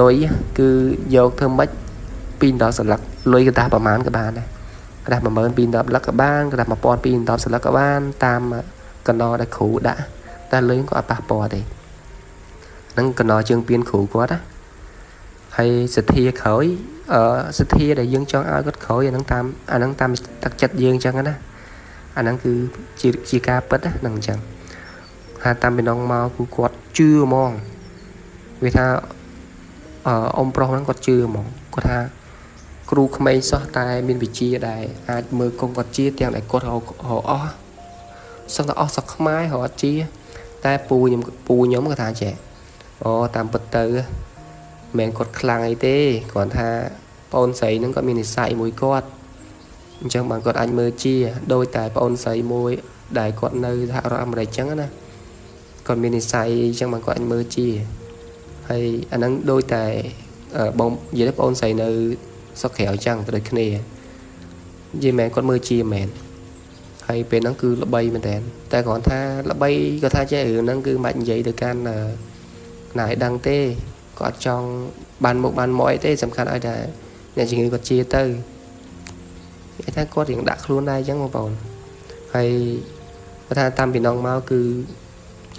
លុយគឺយកធ្វើម៉េច2 10សន្លឹកលុយកដាស់ប្រហែលក៏បានដែរកដាស់12000 2 10សន្លឹកក៏បានកដាស់1000 2 10សន្លឹកក៏បានតាម កណ្ដោដែលគ្រូដាក់តែលុយក៏អត់ប៉ះពាល់ទេហ្នឹងកណ្ដោជើងពៀនគ្រូគាត់ណាហើយសទ្ធាក្រោយសទ្ធាដែលយើងចង់ឲ្យគាត់ក្រោយអាហ្នឹងតាមអាហ្នឹងតាមទឹកចិត្តយើងអញ្ចឹងណាអាហ្នឹងគឺជាការពិតណាហ្នឹងអញ្ចឹងហើយតាមពីនងមកគឺគាត់ជឿហ្មងវាថាអ៊ំប្រុសហ្នឹងគាត់ជឿហ្មងគាត់ថាគ្រូក្មេងសោះតែមានវិជ្ជាដែលអាចមើលកងគាត់ជាទាំងដែលគាត់រកអស់សឹងតែអស់សក់ខ្មែររកអត់ជាតែពូខ្ញុំគាត់ថាចេះអូតាមពិតទៅមិនគាត់ខ្លាំងអីទេគ្រាន់ថាប្អូនស្រីហ្នឹងគាត់មាននិស័យមួយគាត់អញ្ចឹងបានគាត់អាចមើលជាដោយតែប្អូនស្រីមួយដែលគាត់នៅសហរដ្ឋអាមេរិកអញ្ចឹងណាគាត់មាននិស័យអញ្ចឹងបានគាត់អាចមើលជាហើយអាហ្នឹងដោយតែបងនិយាយទៅប្អូនស្រីនៅស្រុកក្រៅអញ្ចឹងទៅដូចគ្នានិយាយមែនគាត់មើលជាមែនហើយពេលហ្នឹងគឺល្បីមែនតើតែគ្រាន់ថាល្បីគាត់ថាចេះរឿងហ្នឹងគឺមិនបាច់និយាយទៅកាន់ណាឲ្យដឹងទេគាត់ចង់បានមុខបានមកអីទេសំខាន់ឲ្យតែអ្នកជំងឺគាត់ជាទៅនិយាយថាគាត់រៀងដាក់ខ្លួនដែរអញ្ចឹងបងប្អូនហើយគាត់ថាតាមពីនងមកគឺ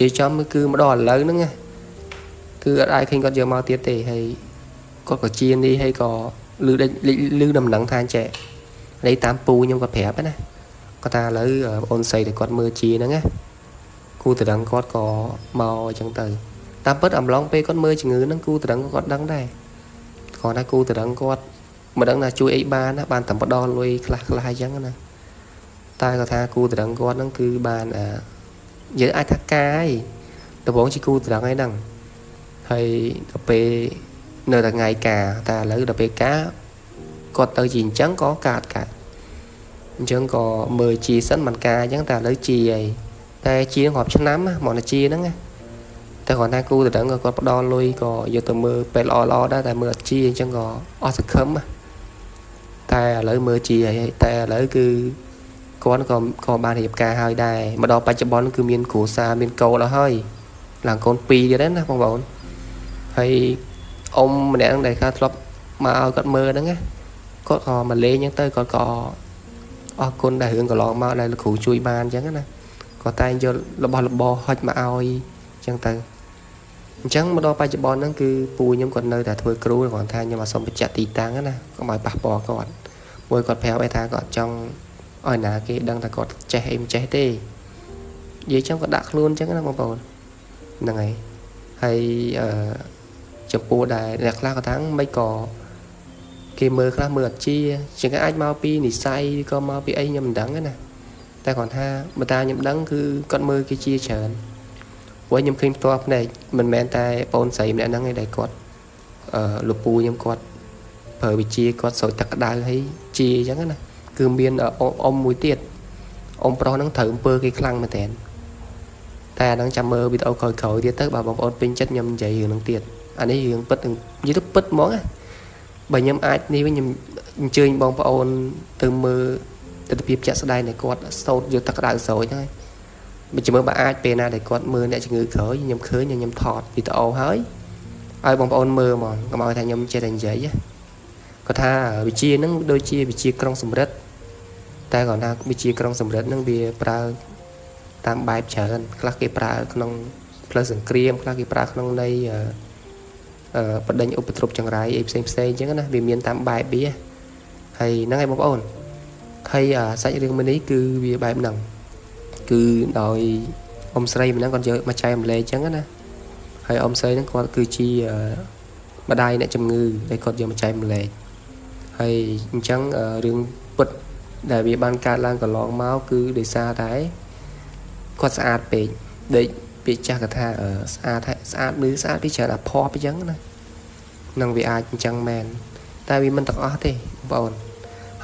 និយាយចំគឺមកដល់ឥឡូវហ្នឹងណាគឺអត់អាចឃើញគាត់យកមកទៀតទេហើយគាត់ក៏ជានេះហើយក៏លឺដំណឹងថាចេះនេះតាមពូខ្ញុំគាត់ប្រាប់ណាគាត់ថាឥឡូវបងអូនស្រីដែលគាត់មើលជាហ្នឹងណាគូតដឹងគាត់ក៏មកអញ្ចឹងទៅតាមពិតអំឡុងពេលគាត់មើលជំងឺហ្នឹងគូតដឹងគាត់ដឹងដែរគ្រាន់តែគូតដឹងគាត់មិនដឹងថាជួយអីបានណាបានតែផ្ដល់លុយខ្លះខ្លះអញ្ចឹងណាតែគាត់ថាគូតដឹងគាត់ហ្នឹងគឺបានយើងអាចថាកាយដំបូងជាគូតដឹងអីហ្នឹងហើយដល់ពេលនៅតែថ្ងៃការតែឥឡូវដល់ពេលការគាត់ទៅជាអញ្ចឹងក៏កាត់អញ្ចឹងក៏មើលជាសិនមិនការអញ្ចឹងតែឥឡូវជាហើយតែជារាប់ឆ្នាំមកតែជាហ្នឹងណាតែគ្រាន់តែគូតដឹងក៏គាត់ផ្ដល់លុយក៏យកទៅមើលពេទ្យល្អល្អដែរតែមើលអត់ជាអញ្ចឹងក៏អស់សង្ឃឹមតែឥឡូវមើលជាហើយតែឥឡូវគឺគាត់ក៏បានរៀបការហើយដែរមកដល់បច្ចុប្បន្នគឺមានគ្រួសារមានកូនអស់ហើយឡើងកូន2ទៀតណាបងប្អូនហើយអ៊ំម្នាក់ហ្នឹងដែលគាត់ធ្លាប់មកឲ្យគាត់មើលហ្នឹងណាគាត់ក៏មកលេងអញ្ចឹងទៅគាត់ក៏អរគុណដែលរឿងកន្លងមកដែលលោកគ្រូជួយបានអញ្ចឹងណាគាត់តែងយករបស់របរហុចមកឲ្យអញ្ចឹងទៅអញ្ចឹងមកដល់បច្ចុប្បន្នហ្នឹងគឺពូខ្ញុំគាត់នៅតែធ្វើគ្រូគ្រាន់ថាខ្ញុំអត់សុំបញ្ជាក់ទីតាំងណាកុំឲ្យប៉ះពាល់គាត់មួយគាត់ប្រាប់ឲ្យថាគាត់ចង់ឲ្យណាគេដឹងថាគាត់ចេះអីមិនចេះទេនិយាយចឹងគាត់ដាក់ខ្លួនអញ្ចឹងណាបងប្អូនហ្នឹងហើយហើយចំពោះដែលអ្នកខ្លះគាត់ថាមិនក៏គេមើលខ្លះមើលអត់ជាជាងអាចមកពីនិស័យឬក៏មកពីអីខ្ញុំមិនដឹងណាតែគ្រាន់ថាបើតាខ្ញុំដឹងគឺគាត់មើលគេជាច្រើនព្រោះខ្ញុំឃើញផ្ទាល់ភ្នែកមិនមែនតែបងស្រីម្នាក់ហ្នឹងឯងដែលគាត់លោកពូខ្ញុំគាត់ប្រើវិជាគាត់ស្រោចទឹកក្តៅហើយជាអញ្ចឹងណាគឺមានអ៊ំមួយទៀតអ៊ំប្រុសហ្នឹងត្រូវអំពើគេខ្លាំងមែនតើតែអាហ្នឹងចាំមើលវីដេអូក្រោយៗទៀតទៅបើបងប្អូនពេញចិត្តខ្ញុំនិយាយរឿងហ្នឹងទៀតអានេះរឿងពិតនិយាយទៅពិតហ្មងណាបើខ្ញុំអាចនេះវិញខ្ញុំអញ្ជើញបងប្អូនទៅមើលទិដ្ឋភាពជាក់ស្ដែងដែលគាត់សោតយកទឹកក្តៅស្រោចហ្នឹងបើជំរឿបើអាចពេលណាដែលគាត់មើលអ្នកជំងឺក្រោយខ្ញុំឃើញខ្ញុំថតវីដេអូហើយឲ្យបងប្អូនមើលហ្មងកុំឲ្យថាខ្ញុំចេះតែនិយាយគាត់ថាវិជាហ្នឹងដូចជាវិជាក្រុងសំរិទ្ធតែគាត់ថាវិជាក្រុងសំរិទ្ធហ្នឹងវាប្រើតាមបែបច្រើនខ្លះគេប្រើក្នុងផ្លូវសង្គ្រាមខ្លះគេប្រើក្នុងន័យបដិញឧបទ្រពចង្រៃអីផ្សេងផ្សេងអញ្ចឹងណាវាមានតាមបែបវាហើយហ្នឹងឯងបងប្អូនហើយសាច់រឿងមួយនេះគឺវាបែបហ្នឹងគឺដោយអ៊ំស្រីម្នាក់គាត់យកមកចែកម្លែកអញ្ចឹងណាហើយអ៊ំស្រីហ្នឹងគាត់គឺជាម្ដាយអ្នកជំងឺដែលគាត់យកមកចែកម្លែកហើយអញ្ចឹងរឿងពិតដែលវាបានកើតឡើងកន្លងមកគឺដោយសារតែគាត់ស្អាតពេកដូចពាក្យចាស់គាត់ថាស្អាតស្អាតឬស្អាតពីច្រើនអាភ័ព្វអញ្ចឹងណានឹងវាអាចអញ្ចឹងមែនតែវាមិនទាំងអស់ទេបងប្អូន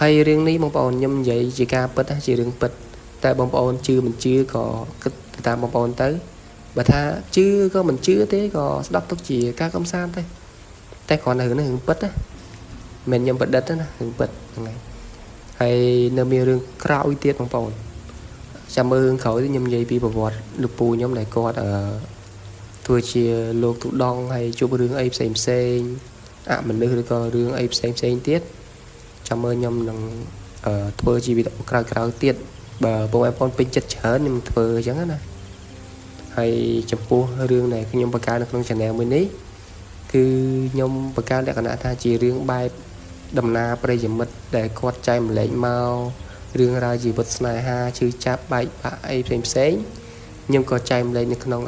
ហើយរឿងនេះបងប្អូនខ្ញុំនិយាយជាការពិតជារឿងពិតតែបងប្អូនជឿមិនជឿក៏គិតទៅតាមបងប្អូនទៅបើថាជឿក៏មិនជឿទេក៏ស្ដាប់ទុកជាការកំសាន្តទេតែគ្រាន់តែរឿងនេះរឿងពិតណាមិនខ្ញុំប្រឌិតទេណារឿងពិតហ្នឹងហើយហើយនៅមានរឿងក្រោយទៀតបងប្អូនចាំមើលរឿងក្រោយខ្ញុំនិយាយពីប្រវត្តិលោកពូខ្ញុំដែលគាត់ធ្វើជាលោកទូដងហើយជួបរឿងអីផ្សេងផ្សេងអមនុស្សឬក៏រឿងអីផ្សេងផ្សេងទៀតចាំមើលខ្ញុំនឹងធ្វើជាវីដេអូក្រោយៗទៀត បើបងប្អូនពេញចិត្តច្រើនខ្ញុំធ្វើអញ្ចឹងណាហើយចំពោះរឿងដែលខ្ញុំបង្កើតនៅក្នុង channel មួយនេះគឺខ្ញុំបង្កើតលក្ខណៈថាជារឿងបែបដំណើរប្រិយមិត្តដែលគាត់ចែកម្លែកមករឿងរ៉ាវជីវិតស្នេហាឈឺចាប់បែកបាក់អីផ្សេងផ្សេងខ្ញុំក៏ចែកម្លែកនៅក្នុង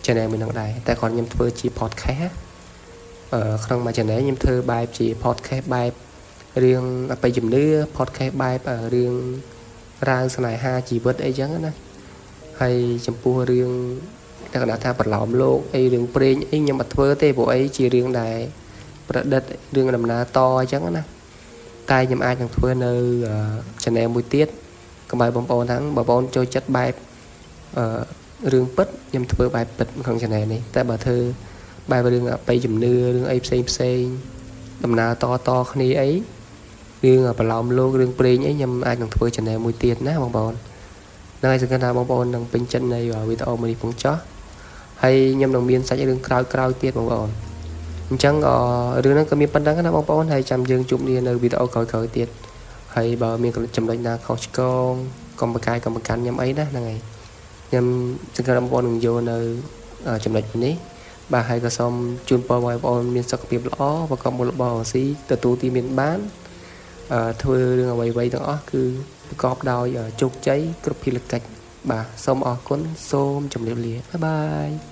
channel មួយនឹងដែរតែគាត់ខ្ញុំធ្វើជា podcast ក្នុងមួយ channel ខ្ញុំធ្វើបែបជា podcast បែបរឿងអបិយជំនឿ podcast បែបរឿងរ៉ាវស្នេហាជីវិតអីចឹងណាហើយចំពោះរឿងលក្ខណៈថាប្រឡោមលោកអីរឿងព្រេងអីខ្ញុំអត់ធ្វើទេព្រោះអីជារឿងដែលប្រឌិតរឿងដំណើរតអញ្ចឹងណាតែខ្ញុំអាចនឹងធ្វើនៅ channel មួយទៀតកុំឲ្យបងប្អូនហ្នឹងបងប្អូនចូលចិត្តបែបរឿងពិតខ្ញុំធ្វើបែបពិតក្នុង channel នេះតែបើធ្វើបែបរឿងអបិយជំនឿរឿងអីផ្សេងផ្សេងដំណើរតតគ្នាអីរឿងប្រឡោមលោករឿងព្រេងអីខ្ញុំអាចនឹងធ្វើ channel មួយទៀតណាបងប្អូនហ្នឹងហើយសង្ឃឹមថាបងប្អូននឹងពេញចិត្តនៃវីដេអូមួយនេះផងចោះហើយខ្ញុំនឹងមានសាច់រឿងក្រោយៗទៀតបងប្អូនអញ្ចឹងរឿងហ្នឹងក៏មានប៉ុណ្្នឹងណាបងប្អូនហើយចាំយើងជួបគ្នានៅវីដេអូក្រោយៗទៀតហើយបើមានចំណុចណាខុសឆ្គងកុំប្រកែកុំប្រកាន់ខ្ញុំអីណាហ្នឹងហើយខ្ញុំសង្ឃឹមបងប្អូននឹងយកនៅចំណុចនេះបាទហើយក៏សូមជូនពរបងប្អូនមានសុខភាពល្អប្រកបមុខរបរស៊ីទទួលទីមានបានធ្វើរឿងអ្វីៗទាំងអស់គឺប្រកបដោយជោគជ័យគ្រប់ភារកិច្ចបាទសូមអរគុណសូមជម្រាបលាបាយបាយ។